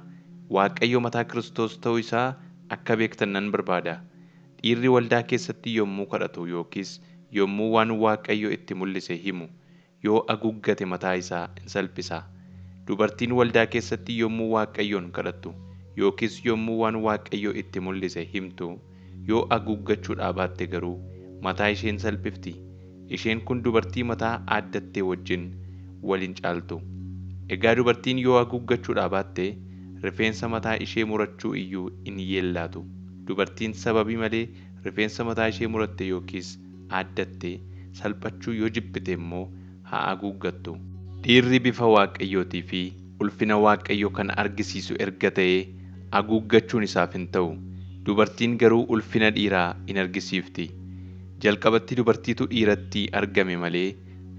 A: Waaqayyo mataa Kiristoos ta'uu isaa akka beektan nan barbaada. Dhiirri waldaa keessatti yommuu kadhatu yookiis yommuu waan Waaqayyo itti mul'ise himu yoo haguuggate mataa isaa in salphisa. Dubartiin waldaa keessatti yommuu Waaqayyoon kadhattu yookiis yommuu waan Waaqayyo itti mul'ise himtu yoo haguuggachuudhaa baatte garuu mataa ishee in salphifti. Isheen kun dubartii mataa aaddattee wajjin wal hin caaltu. Egaa dubartiin yoo haguuggachuudhaa baatte rifeensa mataa ishee murachuu iyyuu hin yeellaatu. Dubartiin sababii malee rifeensa mataa ishee muratte yookiis aaddatte salphachuu yoo jibbite immoo haa haguuggattu. Dhiirri bifa Waaqayyootii fi ulfina Waaqayyoo kan argisiisu erga ta'ee haguuggachuun isaaf hin ta'u. Dubartiin garuu ulfina dhiiraa in argisiifti. Jalqabatti dubartiitu dhiiratti argame malee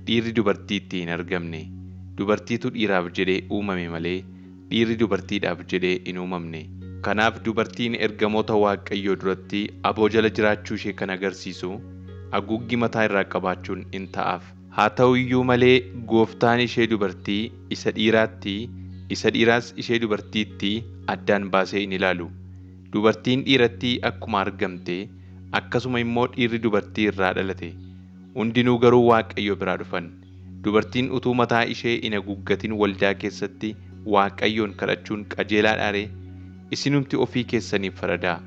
A: dhiirri dubartiitti hin argamne. Dubartiitu dhiiraaf jedhee uumame malee dhiirri dubartiidhaaf jedhee hin uumamne. Kanaaf dubartiin ergamoota Waaqayyoo duratti aboo jala jiraachuu ishee kan agarsiisu haguuggi mataa irraa qabaachuun in ta'aaf. Haa ta'u iyyuu malee gooftaan ishee dubartii isa dhiiraatti, isa dhiiraas ishee dubartiitti addaan baasee hin ilaalu. Dubartiin dhiiratti akkuma argamte akkasuma immoo dhiirri dubartii irraa dhalate. Hundinuu garuu Waaqayyo biraa dhufan. Dubartiin utuu mataa ishee hin haguuggatin waldaa keessatti Waaqayyoon kadhachuun qajeelaadhaa ree? Isinumti ofii keessaniif faradaa.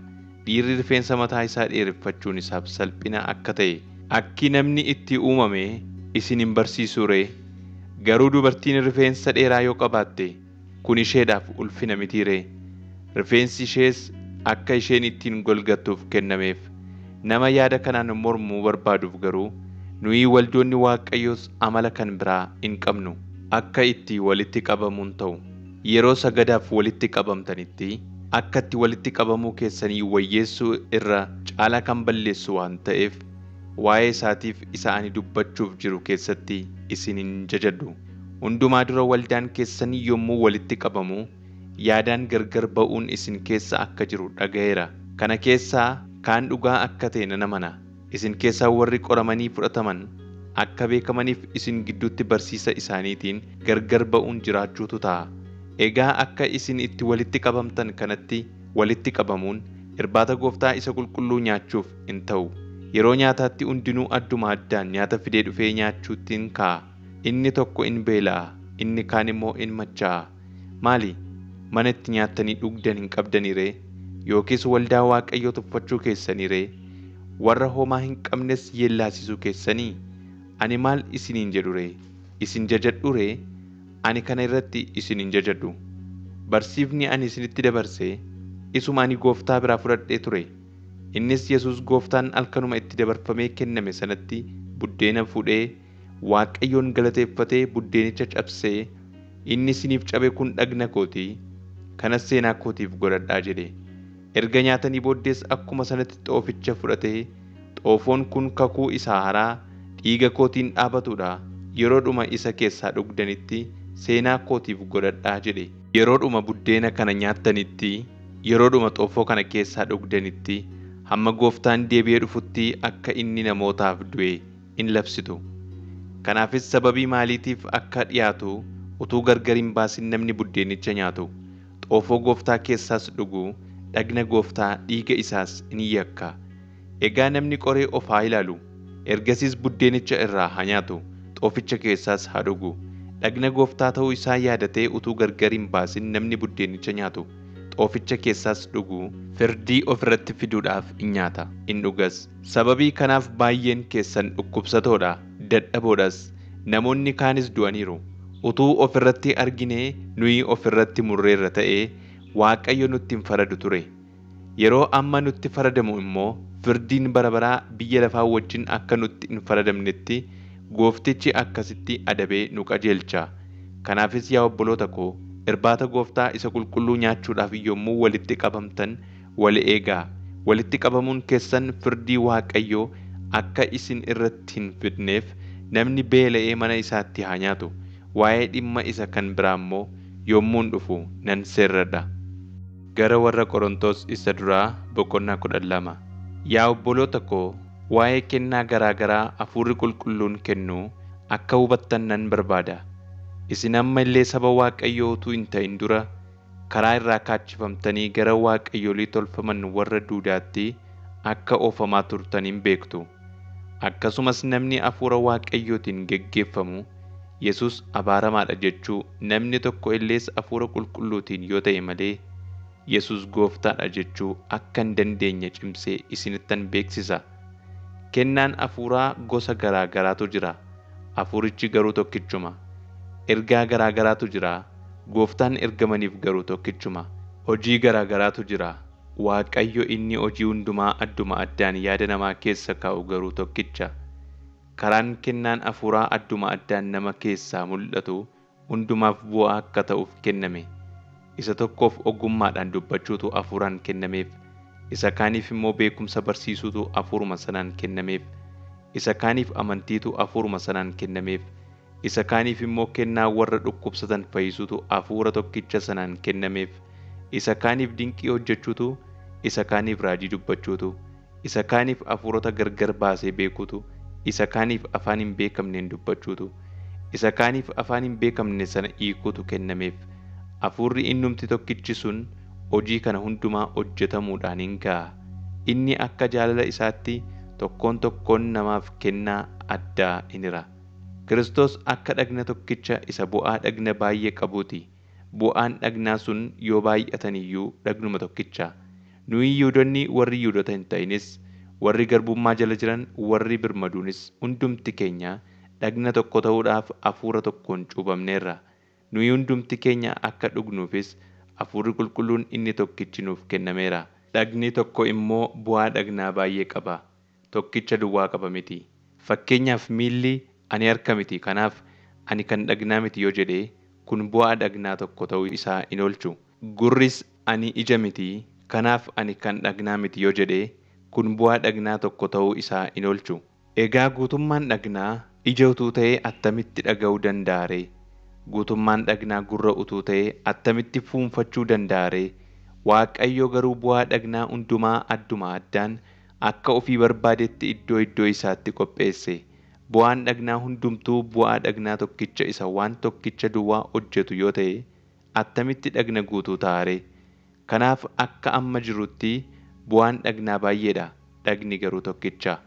A: Dhiirri rifeensa mataa isaa dheereffachuun isaaf salphina akka ta'e akki namni itti uumame isin hin barsiisuu ree? Garuu dubartiin rifeensa dheeraa yoo qabaatte kun isheedhaaf ulfina mitii ree? Rifeensi ishees akka isheen ittiin golgattuuf kennameef. Nama yaada kanaan mormuu barbaaduuf garuu nuyi waldoonni Waaqayyoos amala kan biraa hin qabnu. Akka itti walitti qabamuun ta'u. Yeroo sagadaaf walitti qabamtanitti akka itti walitti qabamuu keessanii wayyeessuu irra caalaa kan balleessu waan ta'eef waa'ee isaatiif isa ani dubbachuuf jiru keessatti isin hin jajadhu. Hundumaa dura waldaan keessan yommuu walitti qabamu yaadaan gargar ba'uun isin keessa akka jiru dhaga'eera. Kana keessaa kaan dhugaa akka ta'e nan amana. Isin keessaa warri qoramanii fudhataman akka beekamaniif isin gidduutti barsiisa isaaniitiin gargar ba'uun jiraachuutu ta'a. Egaa akka isin itti walitti qabamtan kanatti walitti qabamuun irbaata gooftaa isa qulqulluu nyaachuuf hin ta'u. Yeroo nyaataatti hundinuu adduma addaan nyaata fidee dhufee nyaachuutti hin kaa'a. Inni tokko in beela'a, inni kaan immoo in machaa'a. Maali? Mana itti nyaattanii dhugdan hin qabdanii ree? Yookiis waldaa Waaqayyoo tuffachuu keessanii ree? Warra homaa hin qabnes yeellaasisuu keessanii? Ani maal isiniin jedhu ree? Isin jajadhu ree? Ani kana irratti isin hin jajadhu. Barsiifni ani isinitti dabarse isuma ani gooftaa biraa fudhadhee ture. Innis Yesuus gooftaan halkanuma itti dabarfamee kenname sanatti buddeena fuudhee Waaqayyoon galateeffatee buddeenicha cabsee inni isiniif cabe kun dhagna kootii kanas seenaa kootiif godhadhaa jedhe. Erga nyaatanii booddees akkuma sanatti xooficha fudhatee xoofoon kun kakuu isa haaraa dhiiga kootiin dhaabatudha. Yeroodhuma isa keessaa dhugdanitti seenaa kootiif godhadhaa jedhe. Yeroodhuma buddeena kana nyaattanitti, yeroodhuma xoofoo kana keessaa dhugdanitti hamma gooftaan deebi'ee dhufutti akka inni namootaaf du'e in labsitu. Kanaafis sababii maaliitiif akka dhiyaatu utuu gargar hin baasin namni buddeenicha nyaatu, xoofoo gooftaa keessaas dhugu, dhagna gooftaa dhiiga isaas in yakka. Egaa namni qoree of haa ilaalu, ergasiis buddeenicha irraa haa nyaatu, xooficha keessaas haa dhugu. Dhagna gooftaa ta'uu isaa yaadatee utuu gargar hin baasin namni buddeenicha nyaatu, xooficha keessaas dhugu, firdii ofirratti fiduudhaaf in nyaata, in dhugas. Sababii kanaaf baay'een keessan dhukkubsatoodha, dadhaboodhas, namoonni kaanis du'aniiru. Utuu ofirratti arginee nuyi ofirratti murreerra ta'ee Waaqayyo nutti hin faradu ture. Yeroo amma nutti faradamu immoo firdiin bara baraa biyya lafaa wajjin akka nutti hin faradamnetti gooftichi akkasitti adabee nu qajeelcha. Kanaafis yaa obboloota koo, irbaata gooftaa isa qulqulluu nyaachuudhaaf yommuu walitti qabamtan wal eegaa. Walitti qabamuun keessan firdii Waaqayyoo akka isin irratti hin fidneef namni beela'ee mana isaatti haa nyaatu. Waa'ee dhimma isa kan biraa immoo yommuun dhufu nan seerradha. Gara warra Qorontos isa duraa boqonnaa 12. Yaa obboloota koo, waa'ee kennaa garaa garaa hafuurri qulqulluun kennu akka hubattan nan barbaada. Isin amma illee saba Waaqayyoo utuu hin ta'in dura karaa irraa kaachifamtanii gara waaqayyolii tolfaman warra duudaatti akka oofamaa turtan hin beektu. Akkasumas namni hafuura Waaqayyootiin geggeeffamu Yesuus abaaramaadha jechuu namni tokko illees hafuura qulqulluutiin yoo ta'e malee Yesuus gooftaadha jechuu akka hin dandeenye cimsee isinittan beeksisa. Kennaan hafuuraa gosa garaa garaatu jira. Hafuurichi garuu tokkichuma. Ergaa garaa garaatu jira. Gooftaan ergamaniif garuu tokkichuma. Hojii garaa garaatu jira. Waaqayyo inni hojii hundumaa adduma addaan yaada namaa keessa kaa'u garuu tokkicha. Karaan kennaan hafuuraa adduma addaan nama keessaa mul'atu hundumaaf bu'aa akka ta'uuf kenname. Isa tokkoof ogummaadhaan dubbachuutu hafuuraan kennameef. Isa kaaniif immoo beekumsa barsiisuutu hafuuruma sanaan kennameef. Isa kaaniif amantiitu hafuuruma sanaan kennameef. Isa kaaniif immoo kennaa warra dhukkubsatan fayyisuutu hafuura tokkicha sanaan kennameef. Isa kaaniif dinqii hojjechuutu, isa kaaniif raajii dubbachuutu, isa kaaniif hafuurota gargar baasee beekuutu, isa kaaniif afaan hin beekamneen dubbachuutu, isa kaaniif afaan hin beekamne sana hiikuutu kennameef. Hafuurri innumti tokkichi sun hojii kana hundumaa hojjetamuudhaan hin ga'a. Inni akka jaalala isaatti tokkoon tokkoon namaaf kennaa addaa in hira. Kiristoos akka dhagna tokkicha isa bu'aa dhagna baay'ee qabuuti. Bu'aan dhagnaa sun yoo baay'atan iyyuu dhagnuma tokkicha. Nuyi Yihuudoonni warri Yihuudoota hin ta'inis, warri garbummaa jala jiran, warri birmaduunis hundumti keenya dhagna tokko ta'uudhaaf hafuura tokkoon cuuphamneerra. Nuyi hundumti keenya akka dhugnuufis hafuurri qulqulluun inni tokkichi nuuf kennameera. Dhagni tokko immoo bu'aa dhagnaa baay'ee qaba. Tokkicha duwwaa qaba miti. Fakkeenyaaf miilli ani harka miti kanaaf ani kan dhagnaa miti yoo jedhe kun bu'aa dhagnaa tokko ta'uu isaa hin oolchu. Gurris ani ija miti kanaaf ani kan dhagnaa miti yoo jedhe kun bu'aa dhagnaa tokko ta'uu isaa hin oolchu. Egaa guutummaan dhagnaa ija utuu ta'ee attamitti dhaga'uu danda'a ree? Guutummaan dhagnaa gurra utuu ta'ee attamitti fuunfachuu danda'a ree? Waaqayyo garuu bu'aa dhagnaa hundumaa adduma addaan akka ofii barbaadetti iddoo iddoo isaatti qopheesse. Bu'aan dhagnaa hundumtuu bu'aa dhagnaa tokkicha isa waan tokkicha duwwaa hojjetu yoo ta'e attamitti dhagna guutuu ta'a ree? Kanaaf akka amma jirutti bu'aan dhagnaa baay'eedha, dhagni garuu tokkicha.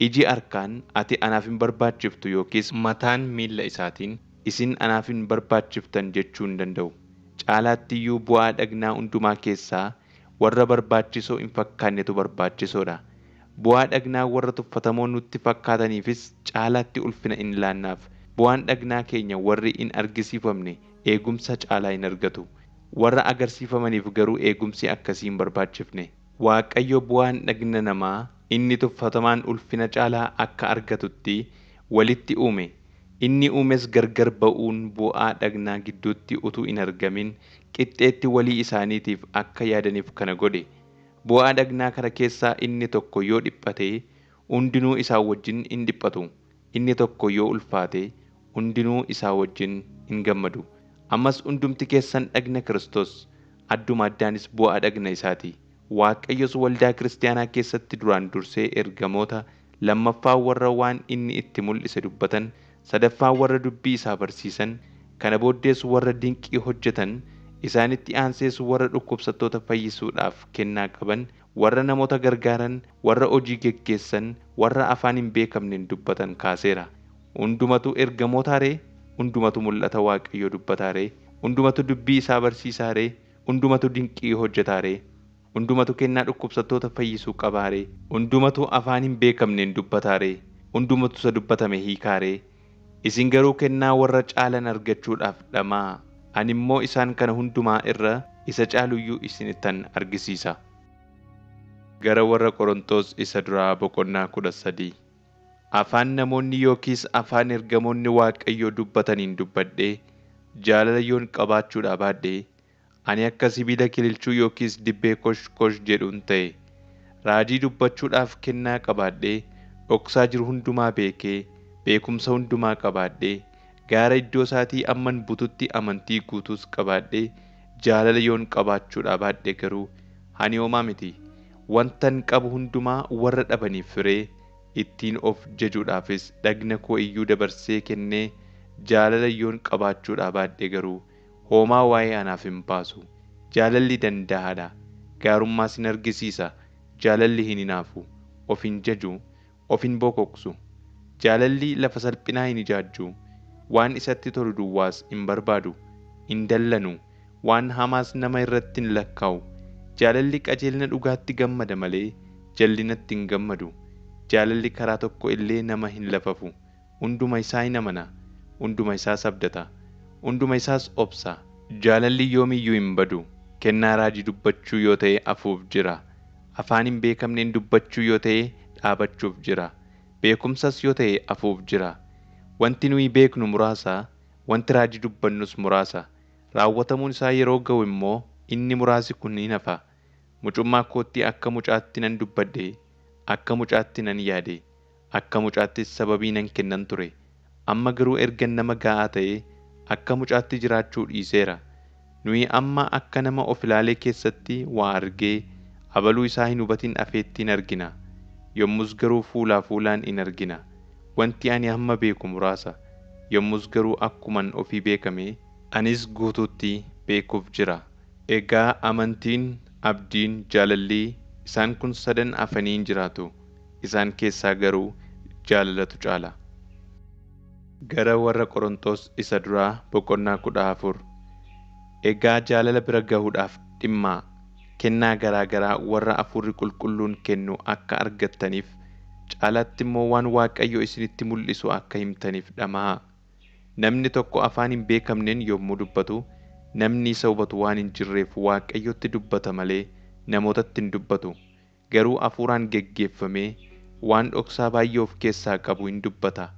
A: Iji harkaan ati anaaf hin barbaachiftu yookiis mataan miilla isaatiin isin anaaf hin barbaachiftan jechuu hin danda'u. Caalaatti iyyuu bu'aa dhagnaa hundumaa keessaa Warra barbaachisoo hin fakkaannetu barbaachisoodha. Bu'aa dhagnaa warra tuffatamoo nutti fakkaataniifis caalaatti ulfina in laannaaf. Bu'aan dhagnaa keenya warri hin argisiifamne eegumsa caalaa hin argatu. Warra agarsiifamaniif garuu eegumsi akkasii hin barbaachifne. Waaqayyo bu'aan dhagna namaa inni tuffatamaan ulfina caalaa akka argatutti walitti uume. Inni uumes gargar ba'uun bu'aa dhagnaa gidduutti utuu hin argamin qixxeetti walii isaaniitiif akka yaadaniif kana godhe. Bu'aa dhagnaa kana keessaa inni tokko yoo dhiphate hundinuu isaa wajjin in dhiphatu. Inni tokko yoo ulfaate hundinuu isaa wajjin in gammadu. Ammas hundumti keessan dhagna Kiristoos, adduma addaanis bu'aa dhagna isaati. Waaqayyos waldaa kiristaanaa keessatti duraan dursee ergamoota, lammaffaa warra waan inni itti mul'ise dubbatan, sadaffaa warra dubbii isaa barsiisan, kana booddees warra dinqii hojjetan, isaanitti aansees warra dhukkubsattoota fayyisuudhaaf kennaa qaban, warra namoota gargaaran, warra hojii geggeessan, warra afaan hin beekamneen dubbatan kaaseera. Hundumatu ergamootaa ree? Hundumatu mul'ata Waaqayyoo dubbataa ree? Hundumatu dubbii isaa barsiisaa ree? Hundumatu dinqii hojjetaa ree? Hundumatu kennaa dhukkubsattoota fayyisuu qabaa ree? Hundumatu afaan hin beekamneen dubbataa ree? Hundumatu isa dubbatame hiikaa ree? Isin garuu kennaa warra caalan argachuudhaaf dhama'aa. Ani immoo isaan kana hundumaa irra isa caaluyyuu isinittan argisiisa. Gara warra Qorontos isa duraa boqonnaa 13. Afaan namoonni yookiis afaan ergamoonni Waaqayyoo dubbataniin dubbadhee jaalala yoon qabaachuudhaa baadhee ani akka sibiila kililchuu yookiis dibbee kosh kosh jedhuun ta'e. Raajii dubbachuudhaaf kennaa qabaadhee dhoksaa jiru hundumaa beekee beekumsa hundumaa qabaadhee gaara iddoo isaatii amman bututti amantii guutuus qabaadhee jaalala yoon qabaachuudhaa baadhee garuu ani homaa miti. Wantan qabu hundumaa warra dhabaniif firee ittiin of jajuudhaafis dhagna koo iyyuu dabarsee kennee jaalala yoon qabaachuudhaa baadhee garuu homaa waa'ee anaaf hin baasu. Jaalalli danda'aadha. Gaarummaas hin argisiisa. Jaalalli hin hinaafu. Of hin jaju. Of hin bokoksu. Jaalalli lafa salphinaa hin ijaajju. Waan isatti tolu duwwaas hin barbaadu. Hin dallanu. Waan hamaas nama irratti hin lakkaa'u. Jaalalli qajeelina dhugaatti gammada malee jallinatti hin gammadu. Jaalalli karaa tokko illee nama hin lafafu. Hunduma isaa hin amana. Hunduma isaas abdata. Hunduma isaas obsa. Jaalalli yoomiyyuu hin badu. Kennaa raajii dubbachuu yoo ta'e hafuuf jira. Afaan hin beekamneen dubbachuu yoo ta'e dhaabachuuf jira. Beekumsas yoo ta'e hafuuf jira. Wanti nuyi beeknu muraasa, wanti raajii dubbannus muraasa. Raawwatamuun isaa yeroo ga'u immoo inni muraasi kun ni hafa. Mucummaa kootti akka mucaatti nan dubbadhe, akka mucaatti nan yaade, akka mucaattis sababii nan kennan ture. Amma garuu erga nama ga'aa ta'e akka mucaatti jiraachuu dhiiseera. Nuyi amma akka nama of ilaalee keessatti waa argee abaluu isaa hin hubatin afeetti hin argina. Yommus garuu fuulaa fuulaan in argina. Wanti ani amma beeku muraasa. Yommus garuu akkuman ofii beekame anis guutuutti beekuuf jira. Egaa amantiin, abdiin, jaalalli isaan kun sadan hafanii hin jiraatu. Isaan keessaa garuu jaalalatu caala. Gara warra Qorontos isa duraa boqonnaa 14. Egaa jaalala bira gahuudhaaf dhimmaa kennaa garaa garaa warra Hafuurri Qulqulluun kennu akka argattaniif caalaatti immoo waan Waaqayyo isinitti mul'isu akka himtaniif dhama'aa. Namni tokko afaan hin beekamneen yommuu dubbatu namni isa hubatu waan hin jirreef Waaqayyotti dubbata malee namootatti hin dubbatu. Garuu hafuuraan geggeeffamee waan dhoksaa baay'ee of keessaa qabu hin dubbata.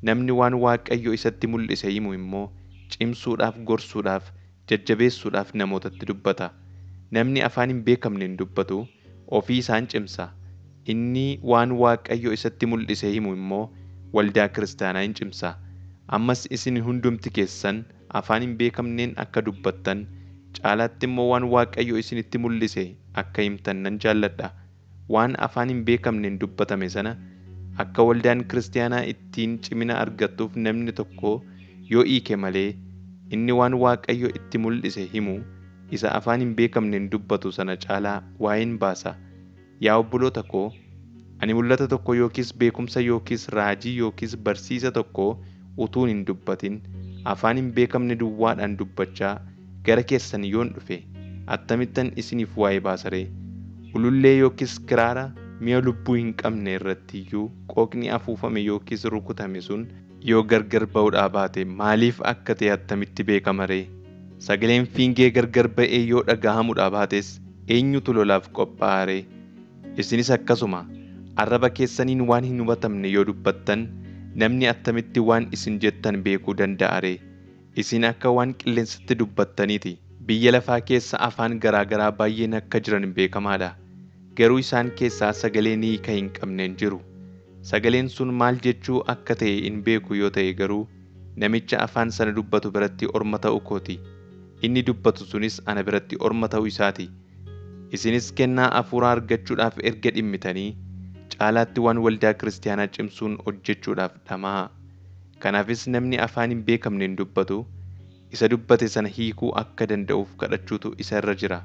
A: Namni waan Waaqayyo isatti mul'ise himu immoo cimsuudhaaf, gorsuudhaaf, jajjabeessuudhaaf namootatti dubbata. Namni afaan hin beekamneen dubbatu ofii isaan cimsa. Inni waan Waaqayyo isatti mul'ise himu immoo waldaa kiristaanaa hin cimsa. Ammas isin hundumti keessan afaan hin beekamneen akka dubbattan caalaatti immoo waan Waaqayyo isinitti mul'ise akka himtan nan jaalladha. Waan afaan hin beekamneen dubbatame sana akka waldaan kiristaanaa ittiin cimina argattuuf namni tokko yoo hiike malee inni waan Waaqayyo itti mul'ise himu isa afaan hin beekamneen dubbatu sana caalaa waa'een baasa. Yaa obboloota koo, ani mul'ata tokko yookiis beekumsa yookiis raajii yookiis barsiisa tokko utuun hin dubbatin afaan hin beekamne duwwaadhaan dubbachaa gara keessan yoon dhufe Attamittan isiniif waa'ee baasa ree? Ulullee yookiis kiraara mi'a lubbuu hin qabne irratti iyyuu qooqni afuufame yookiis rukutame sun yoo gargar ba'uudhaa baate maaliif akka ta'e attamitti beekama ree? Sagaleen fiingee gargar ba'ee yoo dhagahamuudhaa baates eenyutu lolaaf qophaa'a ree? Isinis akkasuma arraba keessaniin waan hin hubatamne yoo dubbattan namni attamitti waan isin jettan beekuu danda'a ree? Isin akka waan qilleensatti dubbattaniiti. Biyya lafaa keessa afaan garaa garaa baay'een akka jiran beekamaadha. Garuu isaan keessaa sagaleen hiika hin qabne hin jiru. Sagaleen sun maal jechuu akka ta'e hin beeku yoo ta'e garuu namicha afaan sana dubbatu biratti orma ta'u kooti. Inni dubbatu sunis ana biratti orma ta'uu isaati. Isinis kennaa hafuuraa argachuudhaaf erga dhimmitanii caalaatti waan waldaa kiristaanaa cimsuun hojjechuudhaaf dhama'aa. Kanaafis namni afaan hin beekamneen dubbatu isa dubbate sana hiikuu akka danda'uuf kadhachuutu isa irra jira.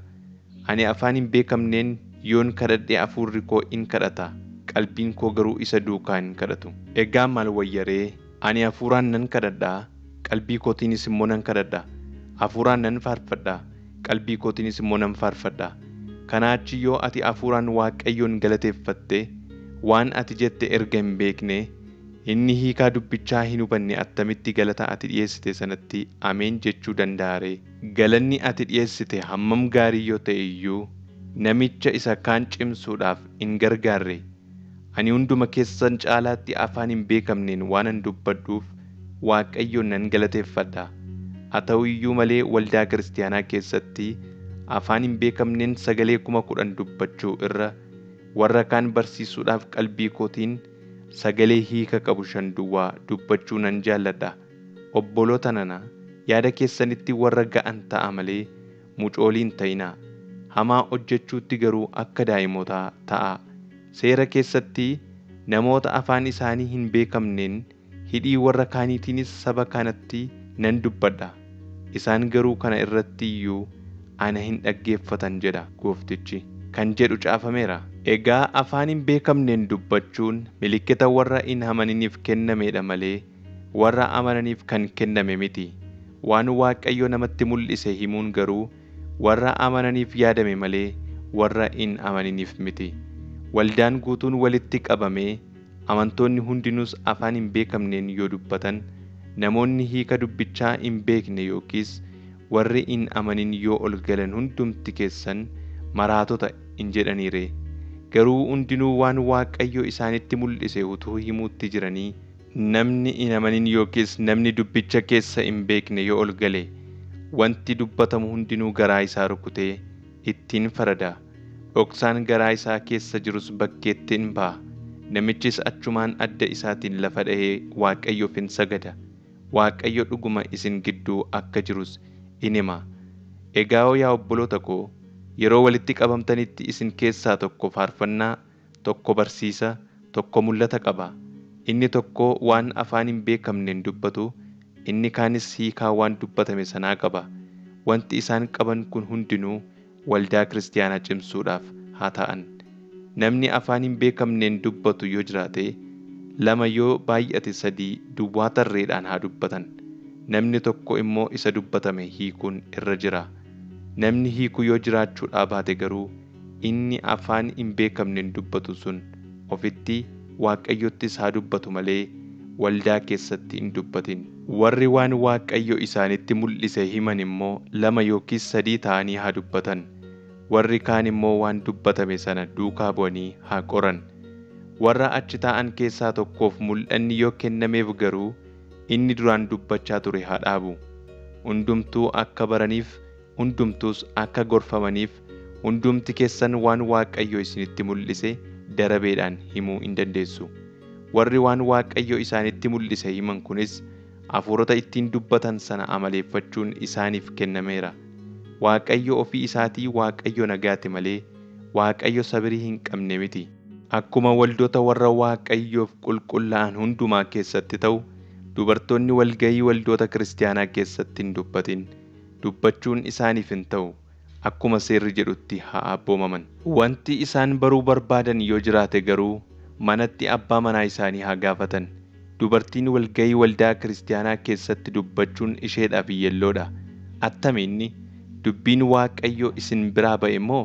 A: Ani afaan hin beekamneen yoon kadhadhe hafuurri koo in kadhata, qalbiin koo garuu isa duukaa hin kadhatu. Egaa maal wayya ree? Ani hafuuraan nan kadhadhaa, qalbii kootiinis immoo nan kadhadha. Hafuuraan nan faarfadha, qalbii kootiinis immoo nan faarfadha. Kanaa achi yoo ati hafuuraan Waaqayyoon galateeffatte waan ati jette erga hin beekne inni hiikaa dubbichaa hin hubanne attamitti galata ati dhiyeessite sanatti ameen jechuu danda'a ree? Galanni ati dhiyeessite hammam gaarii yoo ta'e iyyuu namicha isa kaan cimsuudhaaf hin gargaarre. Ani hunduma keessan caalaatti afaan hin beekamneen waanan dubbadhuuf Waaqayyoon nan galateeffadha. Haa ta'u iyyuu malee waldaa kiristaanaa keessatti afaan hin beekamneen sagalee 10,000 dubbachuu irra warra kaan barsiisuudhaaf qalbii kootiin sagalee hiika qabu 5 duwwaa dubbachuu nan jaalladha. Obboloota nana, yaada keessanitti warra ga'an ta'a malee mucoolii hin ta'inaa. Hamaa hojjechuutti garuu akka daa'imotaa ta'a. Seera keessatti namoota afaan isaanii hin beekamneen hidhii warra kaaniitiinis saba kanatti nan dubbadha. Isaan garuu kana irratti iyyuu ana hin dhaggeeffatan jedha gooftichi kan jedhu caafameera. Egaa afaan hin beekamneen dubbachuun milikkita warra hin amaniniif kennamedha malee warra amananiif kan kenname miti. Waan Waaqayyo namatti mul'ise himuun garuu warra amananiif yaadame malee warra hin amaniniif miti. Waldaan guutuun walitti qabamee amantoonni hundinuus afaan hin beekamneen yoo dubbatan namoonni hiika dubbichaa hin beekne yookiis warri hin amanin yoo ol galan hundumti keessan maraatota hin jedhanii ree? Garuu hundinuu waan Waaqayyo isaanitti mul'ise utuu himuutti jiranii namni hin amanin yookiis namni dubbicha keessa hin beekne yoo ol gale wanti dubbatamu hundinuu garaa isaa rukutee ittiin farada. Dhoksaan garaa isaa keessa jirus bakkeetti hin ba'a. Namichis achumaan adda isaatiin lafa dha'ee Waaqayyoof hin sagada. Waaqayyo dhuguma isin gidduu akka jirus in hima. Egaa yaa obboloota koo, yeroo walitti qabamtanitti isin keessaa tokko faarfannaa, tokko barsiisa, tokko mul'ata qaba. Inni tokko waan afaan hin beekamneen dubbatu, inni kaanis hiikaa waan dubbatame sanaa qaba. Wanti isaan qaban kun hundinuu waldaa kiristaanaa cimsuudhaaf haa ta'an. Namni afaan hin beekamneen dubbatu yoo jiraate, 2 yoo baay'ate 3 duwwaa tarreedhaan haa dubbatan. Namni tokko immoo isa dubbatame hiikuun irra jira. Namni hiiku yoo jiraachuudhaa baate garuu inni afaan hin beekamneen dubbatu sun ofitti Waaqayyottis haa dubbatu malee waldaa keessatti hin dubbatin. Warri waan Waaqayyo isaanitti mul'ise himan immoo 2 yookiis 3 ta'anii haa dubbatan. Warri kaan immoo waan dubbatame sana duukaa bu'anii haa qoran. Warra achi taa'an keessaa tokkoof mul'anni yoo kennameef garuu inni duraan dubbachaa ture haa dhaabu. Hundumtuu akka baraniif, hundumtuus akka gorfamaniif, hundumti keessan waan Waaqayyo isinitti mul'ise darabeedhaan himuu hin dandeessu. Warri waan Waaqayyo isaanitti mul'ise himan kunis hafuurota ittiin dubbatan sana amaleeffachuun isaaniif kennameera. Waaqayyo ofii isaatii Waaqayyo nagaati malee Waaqayyo sabirii hin qabne miti. Akkuma waldoota warra Waaqayyoof qulqullaa'an hundumaa keessatti ta'u, dubartoonni walga'ii waldoota kiristaanaa keessatti hin dubbatin. Dubbachuun isaaniif hin ta'u. Akkuma seerri jedhutti haa abboomaman. Wanti isaan baruu barbaadan yoo jiraate garuu manatti abbaa manaa isaanii haa gaafatan. Dubartiin walga'ii waldaa kiristaanaa keessatti dubbachuun isheedhaaf yelloodha. Attami inni Dubbiin Waaqayyoo isin biraa ba'e moo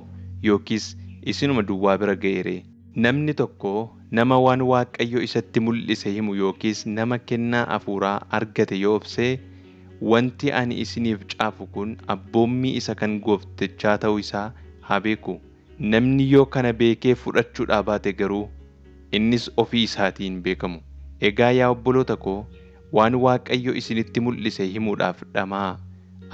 A: yookiis isinuma duwwaa bira ga'e ree? Namni tokko nama waan Waaqayyo isatti mul'ise himu yookiis nama kennaa hafuuraa argate yoo obsee, wanti ani isiniif caafu kun abboommii isa kan gooftichaa ta'uu isaa haa beeku. Namni yoo kana beekee fudhachuudhaa baate garuu innis ofii isaatii hin beekamu. Egaa yaa obboloota koo, waan Waaqayyo isinitti mul'ise himuudhaaf dhama'aa.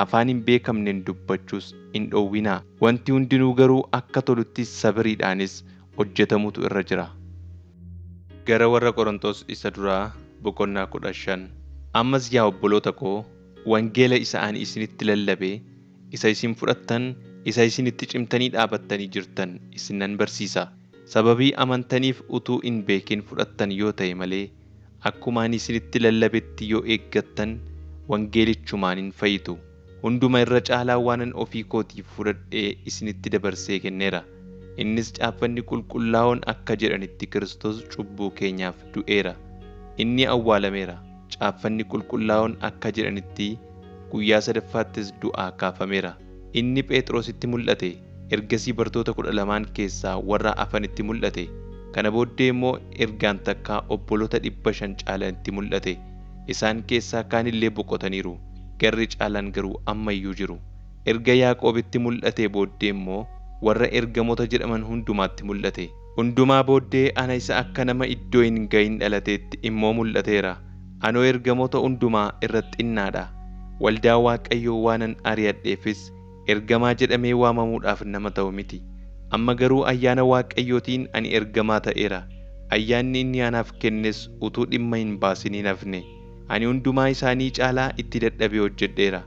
A: Afaan hin beekamneen dubbachuus hin dhowwinaa. Wanti hundinuu garuu akka tolutti sabiriidhaanis hojjetamutu irra jira. Gara warra Qorontos isa duraa boqonnaa 15. Ammas yaa obboloota koo, wangeela isa ani isinitti lallabe, isa isin fudhattan, isa isinitti cimtanii dhaabattanii jirtan isin nan barsiisa. Sababii amantaniif utuu hin beekin fudhattan yoo ta'e malee, akkuma ani isinitti lallabetti yoo eeggattan wangeelichumaan hin fayyitu. Hunduma irra caalaa waanan ofii kootiif fudhadhee isinitti dabarsee kenneera. Innis caaffanni qulqullaa'oon akka jedhanitti Kiristoos cubbuu keenyaaf du'eera. Inni awwaalameera. Caaffanni qulqullaa'oon akka jedhanitti guyyaa sadaffaattis du'aa kaafameera. Inni Phexrositti mul'ate. Ergasii bartoota 12 keessaa warra hafanitti mul'ate. Kana booddee immoo ergaan takkaa obboloota 500 caalanitti mul'ate. Isaan keessaa kaan illee boqotaniiru. Garri caalaan garuu amma iyyuu jiru. Erga Yaaqoobitti mul'atee booddee immoo warra ergamoota jedhaman hundumaatti mul'ate. Hundumaa booddee ana isa akka nama iddoo hin gahin dhalateetti immoo mul'ateera. Anoo ergamoota hundumaa irra xinnaadha. Waldaa Waaqayyoo waanan ari'adheefis ergamaa jedhamee waamamuudhaaf nama ta'u miti. Amma garuu ayyaana Waaqayyootiin ani ergamaa ta'eera. Ayyaanni inni anaaf kennes utuu dhimma hin baasin hin hafne. Ani hundumaa isaanii caalaa itti dadhabee hojjedheera.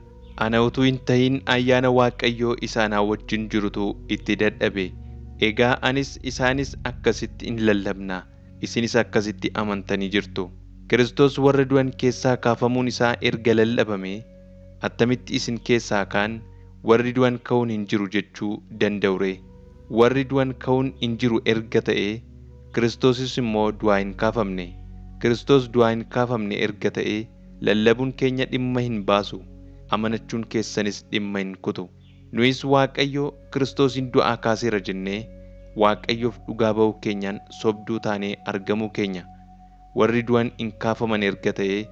A: Ana utuu hin ta'in ayyaana Waaqayyoo isa anaa wajjin jirutu itti dadhabe. Egaa anis isaanis akkasitti in lallabna. Isinis akkasitti amantanii jirtu. Kiristoos warra du'an keessaa kaafamuun isaa erga lallabame, attamitti isin keessaa kaan warri du'an ka'uun hin jiru jechuu danda'u ree? Warri du'an ka'uun hin jiru erga ta'ee, Kiristoosis immoo du'aa hin kaafamne. Kiristoos du'aa hin kaafamne erga ta'ee, lallabuun keenya dhimma hin baasu, amanachuun keessanis dhimma hin kutu. Nuyis Waaqayyo Kiristoosin du'aa kaaseera jennee Waaqayyoof dhugaa ba'uu keenyaan sobduu taanee argamuu keenya. Warri du'an hin kaafaman erga ta'ee,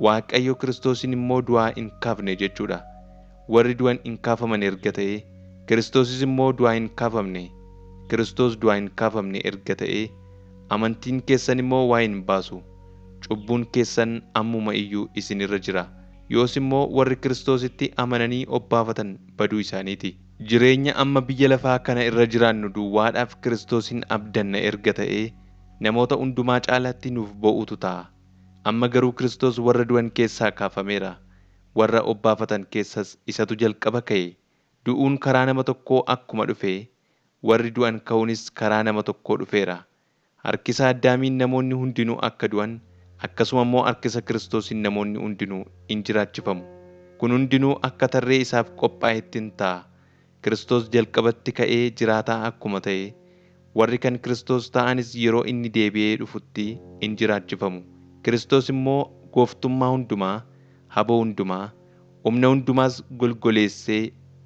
A: Waaqayyo Kiristoosin immoo du'aa hin kaafne jechuudha. Warri du'an hin kaafaman erga ta'ee, Kiristoosis immoo du'aa hin kaafamne. Kiristoos du'aa hin kaafamne erga ta'ee, amantiin keessan immoo waa hin baasu. Cubbuun keessan ammuma iyyuu isinirra jira. Yoos immoo warri Kiristoositti amananii obbaafatan baduu isaaniiti. Jireenya amma biyya lafaa kana irra jiraannu duwwaadhaaf Kiristoosin abdanna erga ta'ee, namoota hundumaa caalaatti nuuf bo'utu ta'a. Amma garuu Kiristoos warra du'an keessaa kaafameera. Warra obbaafatan keessas isatu jalqaba ka'e. Du'uun karaa nama tokkoo akkuma dhufe, warri du'an ka'uunis karaa nama tokkoo dhufeera. Harkisa Addaamiin namoonni hundinuu akka du'an, akkasuma immoo harkisa Kiristoosiin namoonni hundinuu in jiraachifamu. Kun hundinuu akka tarree isaaf qophaa'etti in ta'a. Kiristoos jalqabatti ka'ee jiraataa akkuma ta'e, warri kan Kiristoos ta'anis yeroo inni deebi'ee dhufutti in jiraachifamu. Kiristoos immoo gooftummaa hundumaa, haboo hundumaa, humna hundumaas golgoleessee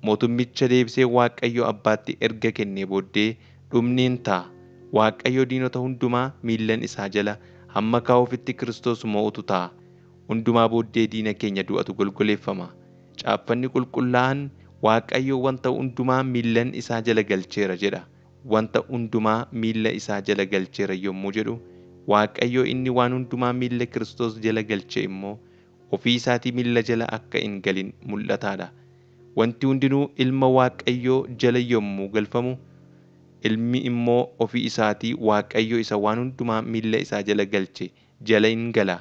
A: mootummicha deebisee Waaqayyo Abbaatti erga kennee booddee dhumni in ta'a. Waaqayyo diinota hundumaa miillan isaa jala hamma kaa'uufitti Kiristoos moo'utu ta'a. Hundumaa booddee diina keenya du'atu golgoleeffama. Caaffanni qulqullaa'aan Waaqayyo wanta hundumaa miillan isaa jala galcheera jedha. Wanta hundumaa miilla isaa jala galcheera yommuu jedhu, Waaqayyo inni waan hundumaa miilla Kiristoos jala galche immoo ofii isaatii miilla jala akka hin galin mul'ataadha. Wanti hundinuu ilma Waaqayyoo jala yommuu galfamu, ilmi immoo ofii isaatii Waaqayyo isa waan hundumaa miilla isaa jala galche jala in gala.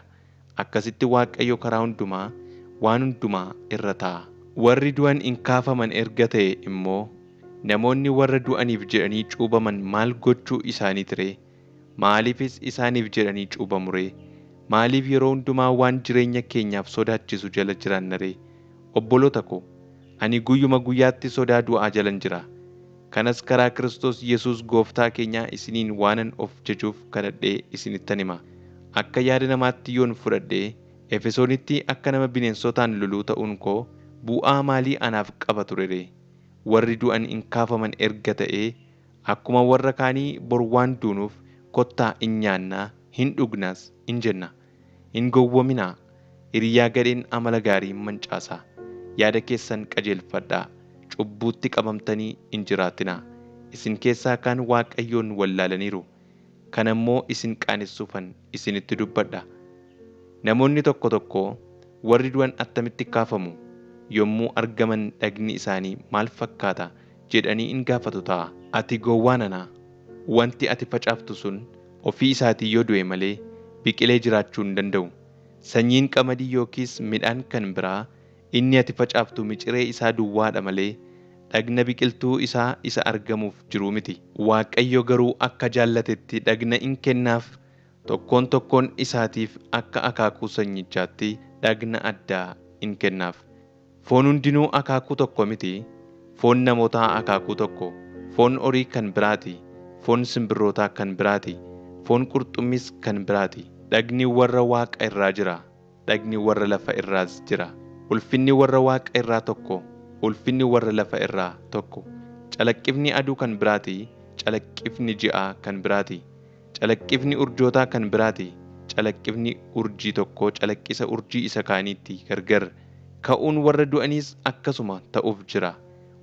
A: Akkasitti Waaqayyo karaa hundumaa waan hundumaa irra ta'a. Warri du'an hin kaafaman erga ta'e immoo namoonni warra du'aniif jedhanii cuubaman maal gochuu isaaniiti ree? Maaliifis isaaniif jedhanii cuubamu ree? Maaliif yeroo hundumaa waan jireenya keenyaaf sodaachisu jala jiraanna ree? Obboloota ko, ani guyyuma guyyaatti sodaa du'aa jalan jira. Kanas karaa Kiristoos Yesuus gooftaa keenyaa isiniin waanan of jajuuf kadhadhee isinittan hima. Akka yaada namaatti yoon fudhadhee Efesoonitti akka nama bineensotaan loluu ta'uun koo bu'aa maalii anaaf qaba ture ree? Warri du'an hin kaafaman erga ta'ee akkuma warra kaanii bor waan duunuuf kottaa in nyaannaa hin dhugnaas in jenna. Hin gowwominaa. Hiriyaa gadheen amala gaarii mancaasaa. Yaada keessan qajeelfadhaa. Cubbuutti qabamtanii hin jiraatinaa. Isin keessaa kaan Waaqayyoon wallaalaniiru. Kana immoo isin qaanessuufan isinitti dubbadha. Namoonni tokko tokko warri du'an attamitti kaafamu? Yommuu argaman dhagni isaanii maal fakkaata jedhanii in gaafatu ta'a. Ati gowwaa nana, wanti ati facaaftu sun ofii isaatii yoo du'e malee biqilee jiraachuu hin danda'u. Sanyiin qamadii yookiis midhaan kan biraa inni ati facaaftu miciree isaa duwwaadha malee dhagna biqiltuu isaa isa argamuuf jiru miti. Waaqayyo garuu akka jaallatetti dhagna in kennaaf, tokkoon tokkoon isaatiif akka akaakuu sanyichaatti dhagna addaa in kennaaf. Foon hundinuu akaakuu tokko miti. Foon namootaa akaakuu tokko, foon horii kan biraati, foon simbirrootaa kan biraati, foon qurxummiis kan biraati. Dhagni warra waaqa irraa jira, dhagni warra lafa irraas jira. Ulfinni warra waaqa irraa tokko, ulfinni warra lafa irraa tokko. Calaqqifni aduu kan biraati, calaqqifni ji'aa kan biraati. Calaqqifni urjootaa kan biraati. Calaqqifni urjii tokko calaqqisa urjii isa kaaniitti gargar. Ka'uun warra du'aniis akkasuma ta'uuf jira.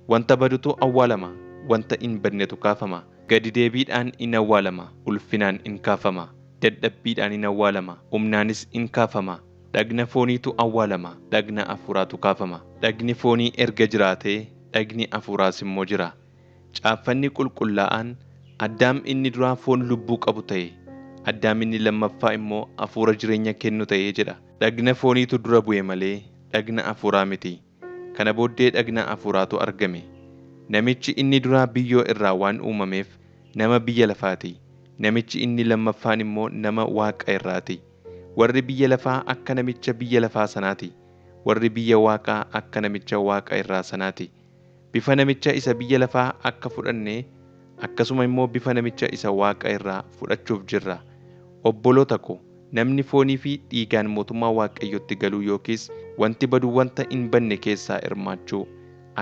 A: Wanta badutu awwaalama, wanta hin badnetu kaafama. Gadi deebiidhaan in awwaalama, ulfinaan in kaafama. Dadhabbiidhaan in awwaalama, humnaanis in kaafama. Dhagna fooniitu awwaalama, dhagna hafuuraatu kaafama. Dhagni foonii erga jiraatee, dhagni hafuuraas immoo jira. Caaffanni qulqullaa'aan Addaam inni duraa foon lubbuu qabu ta'e, Addaam inni lammaffaa immoo hafuura jireenya kennu ta'e jedha. Dhagna fooniitu dura bu'e malee dhagna hafuuraa miti. Kana booddee dhagna hafuuraatu argame. Namichi inni duraa biyyoo irraa waan uumameef nama biyya lafaati. Namichi inni lammaffaan immoo nama waaqa irraati. Warri biyya lafaa akka namicha biyya lafaa sanaati. Warri biyya waaqaa akka namicha waaqa irraa sanaati. Bifa namicha isa biyya lafaa akka fudhanne akkasuma immoo bifa namicha isa waaqa irraa fudhachuuf jirra. Obboloota ko, namni foonii fi dhiigaan mootummaa Waaqayyootti galuu yookiis wanti badu wanta hin badne keessaa hirmaachuu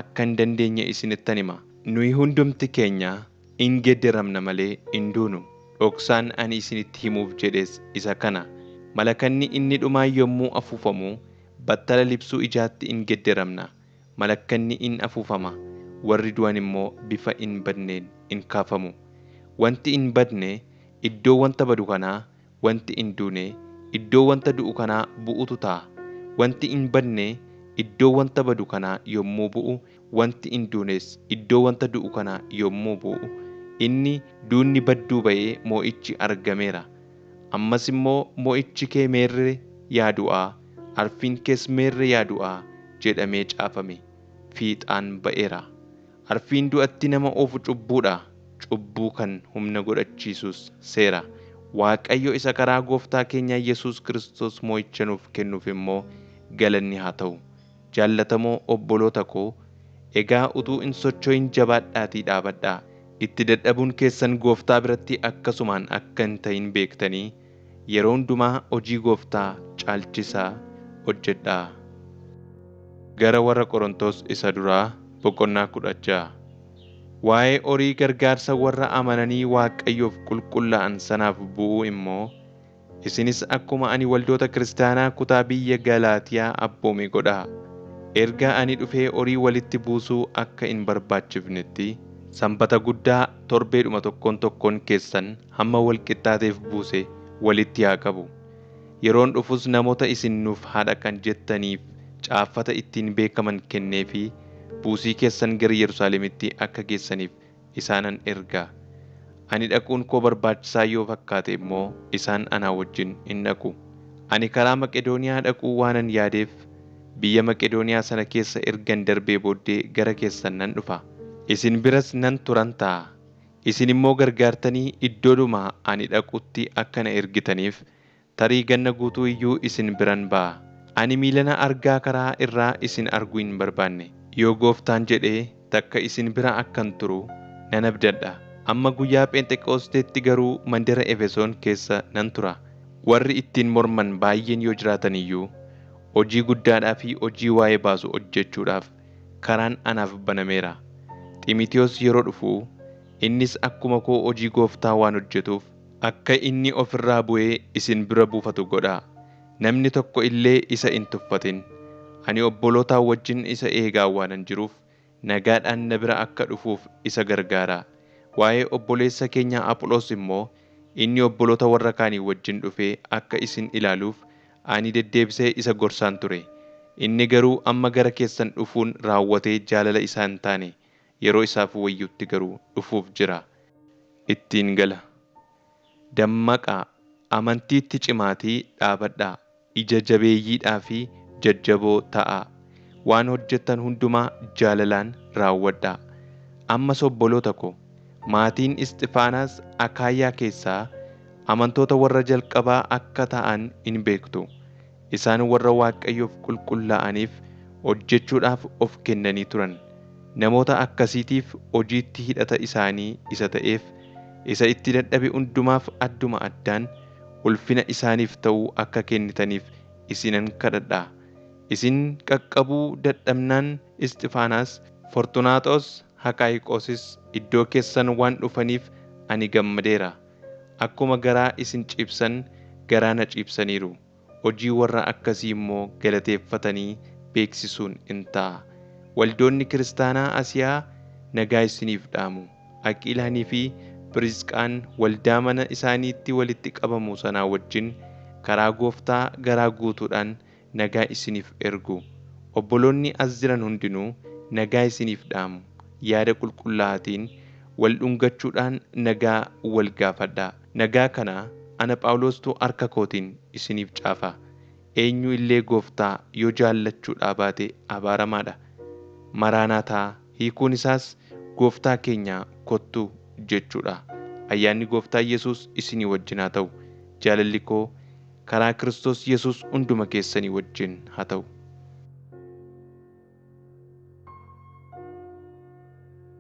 A: akka hin dandeenye isinittan hima. Nuyi hundumti keenya in geeddaramna malee hin duunu. Dhoksaan ani isinitti himuuf jedhes isa kana. Malakanni inni dhumaa yommuu afuufamu battala libsuu ijaatti in geeddaramna. Malakanni in afuufama. Warri du'an immoo bifa hin badneen in kaafamu. Wanti hin badne iddoo wanta badu kanaa, wanti hin duune iddoo wanta du'u kanaa bu'utu ta'a. Wanti hin badne iddoo wanta badu kanaa yommuu bu'u, wanti hin duunes iddoo wanta du'u kanaa yommuu bu'u, inni duunni badduu ba'ee moo'ichi argameera. Ammas immoo moo'ichi kee meerre yaa du'aa, arfiin kees meerre yaa du'aa jedhamee caafame fiixaan ba'eera. Arfiin du'atti nama oofu cubbuudha. Cubbuu kan humna godhachiisus seera. Waaqayyo isa karaa gooftaa keenya Yesuus Kiristoos moo'icha nuuf kennuuf immoo galanni haa ta'u. Jaallatamoo obboloota koo, egaa utuu hin socho'in jabaadhaatii dhaabadhaa. Itti dadhabuun keessan gooftaa biratti akkasumaan akka hin ta'in beektanii yeroo hundumaa hojii gooftaa caalchisaa hojjedhaa. Gara warra Qorontos isa duraa boqonnaa 16. Waa'ee horii gargaarsa warra amananii Waaqayyoof qulqullaa'an sanaaf bu'uu immoo isinis akkuma ani waldoota kiristaanaa kutaa biyya Galaatiyaa abboome godhaa. Erga ani dhufee horii walitti buusuu akka hin barbaachifnetti sanbata guddaa torbeedhuma tokkoon tokkoon keessan hamma wal qixxaateef buuse walitti haa qabu. Yeroon dhufus namoota isin nuuf haadha kan jettaniif caaffata ittiin beekaman kenneefii buusii keessan gara Yerusaalemitti akka geessaniif isaanan erga. Ani dhaquun koo barbaachisaa yoo fakkaate immoo isaan anaa wajjin hin dhaqu. Ani karaa Maqedooniyaa dhaquu waanan yaadeef biyya Maqedooniyaa sana keessa ergan darbee booddee gara keessan nan dhufa. Isin biras nan turan ta'a. Isin immoo gargaartanii iddoodhuma ani dhaqutti akka na ergitaniif tarii ganna guutuu iyyuu isin biran ba'a. Ani miilana argaa karaa irraa isin arguu hin barbaanne. Yoo gooftaan jedhee takka isin bira akkan turu nan abdadha. Amma guyyaa Pheenxeqoosteetti garuu mandara Efesoon keessa nan tura. Warri ittiin morman baay'een yoo jiraatan iyyuu hojii guddaadhaa fi hojii waa'ee baasu hojjechuudhaaf karaan anaaf banameera. Xiimotewos yeroo dhufu innis akkuma koo hojii Gooftaa waan hojjetuuf akka inni ofirraa bu'ee isin bira buufatu godhaa. Namni tokko illee isa hin tuffatin. Ani obbolootaa wajjin isa eegaa waanan jiruuf nagaadhaan na bira akka dhufuuf isa gargaaraa. Waa'ee obboleessa keenya Apholoos immoo inni obboloota warra kaanii wajjin dhufee akka isin ilaaluuf ani deddeebisee isa gorsaan ture. Inni garuu amma gara keessan dhufuun raawwatee jaalala isaa hin taane yeroo isaaf wayyutti garuu dhufuuf jira. Ittiin gala. Dammaqaa, amantiitti cimaatii dhaabadhaa, ija jabeeyyiidhaa fi jajjaboo ta'aa. Waan hojjettan hundumaa jaalalaan raawwadhaa. Ammas obboloota ko, maatiin Isxifaanaas Akaayaa keessaa amantoota warra jalqabaa akka ta'an in beektu. Isaan warra Waaqayyoof qulqullaa'aniif hojjechuudhaaf of kennanii turan. Namoota akkasiitiif hojiitti hidhata isaanii isa ta'eef isa itti dadhabe hundumaaf adduma addaan ulfina isaaniif ta'uu akka kennitaniif isinan kadhadha. Isin qaqqabuu dadhabnaan Isxifaanaas, Fortunaaxoos, Haqaayiqoosis iddoo keessan waan dhufaniif ani gammadeera. Akkuma garaa isin ciibsan garaa na ciibsaniiru. Hojii warra akkasii immoo galateeffatanii beeksisuun in ta'a. Waldoonni kiristaanaa Asiyaa nagaa isiniif dhaamu. Aqiilaanii fi Phirisqaan waldaa mana isaaniitti walitti qabamu sanaa wajjin karaa Gooftaa garaa guutuudhaan nagaa isiniif ergu. Obboloonni as jiran hundinuu nagaa isiniif dhaamu. Yaada qulqullaa'aatiin wal dhungachuudhaan nagaa wal gaafadhaa. Nagaa kana ana Phaawulostu harka kootiin isiniif caafa. Eenyu illee Gooftaa yoo jaallachuudhaa baate abaaramaadha. Maraanaataa hiikuun isaas Gooftaa keenya kottu jechuudha. Ayyaanni Gooftaa Yesuus isinii wajjin haa ta'u. Jaalalli koo karaa Kiristoos Yesuus hunduma keessanii wajjin haa ta'u.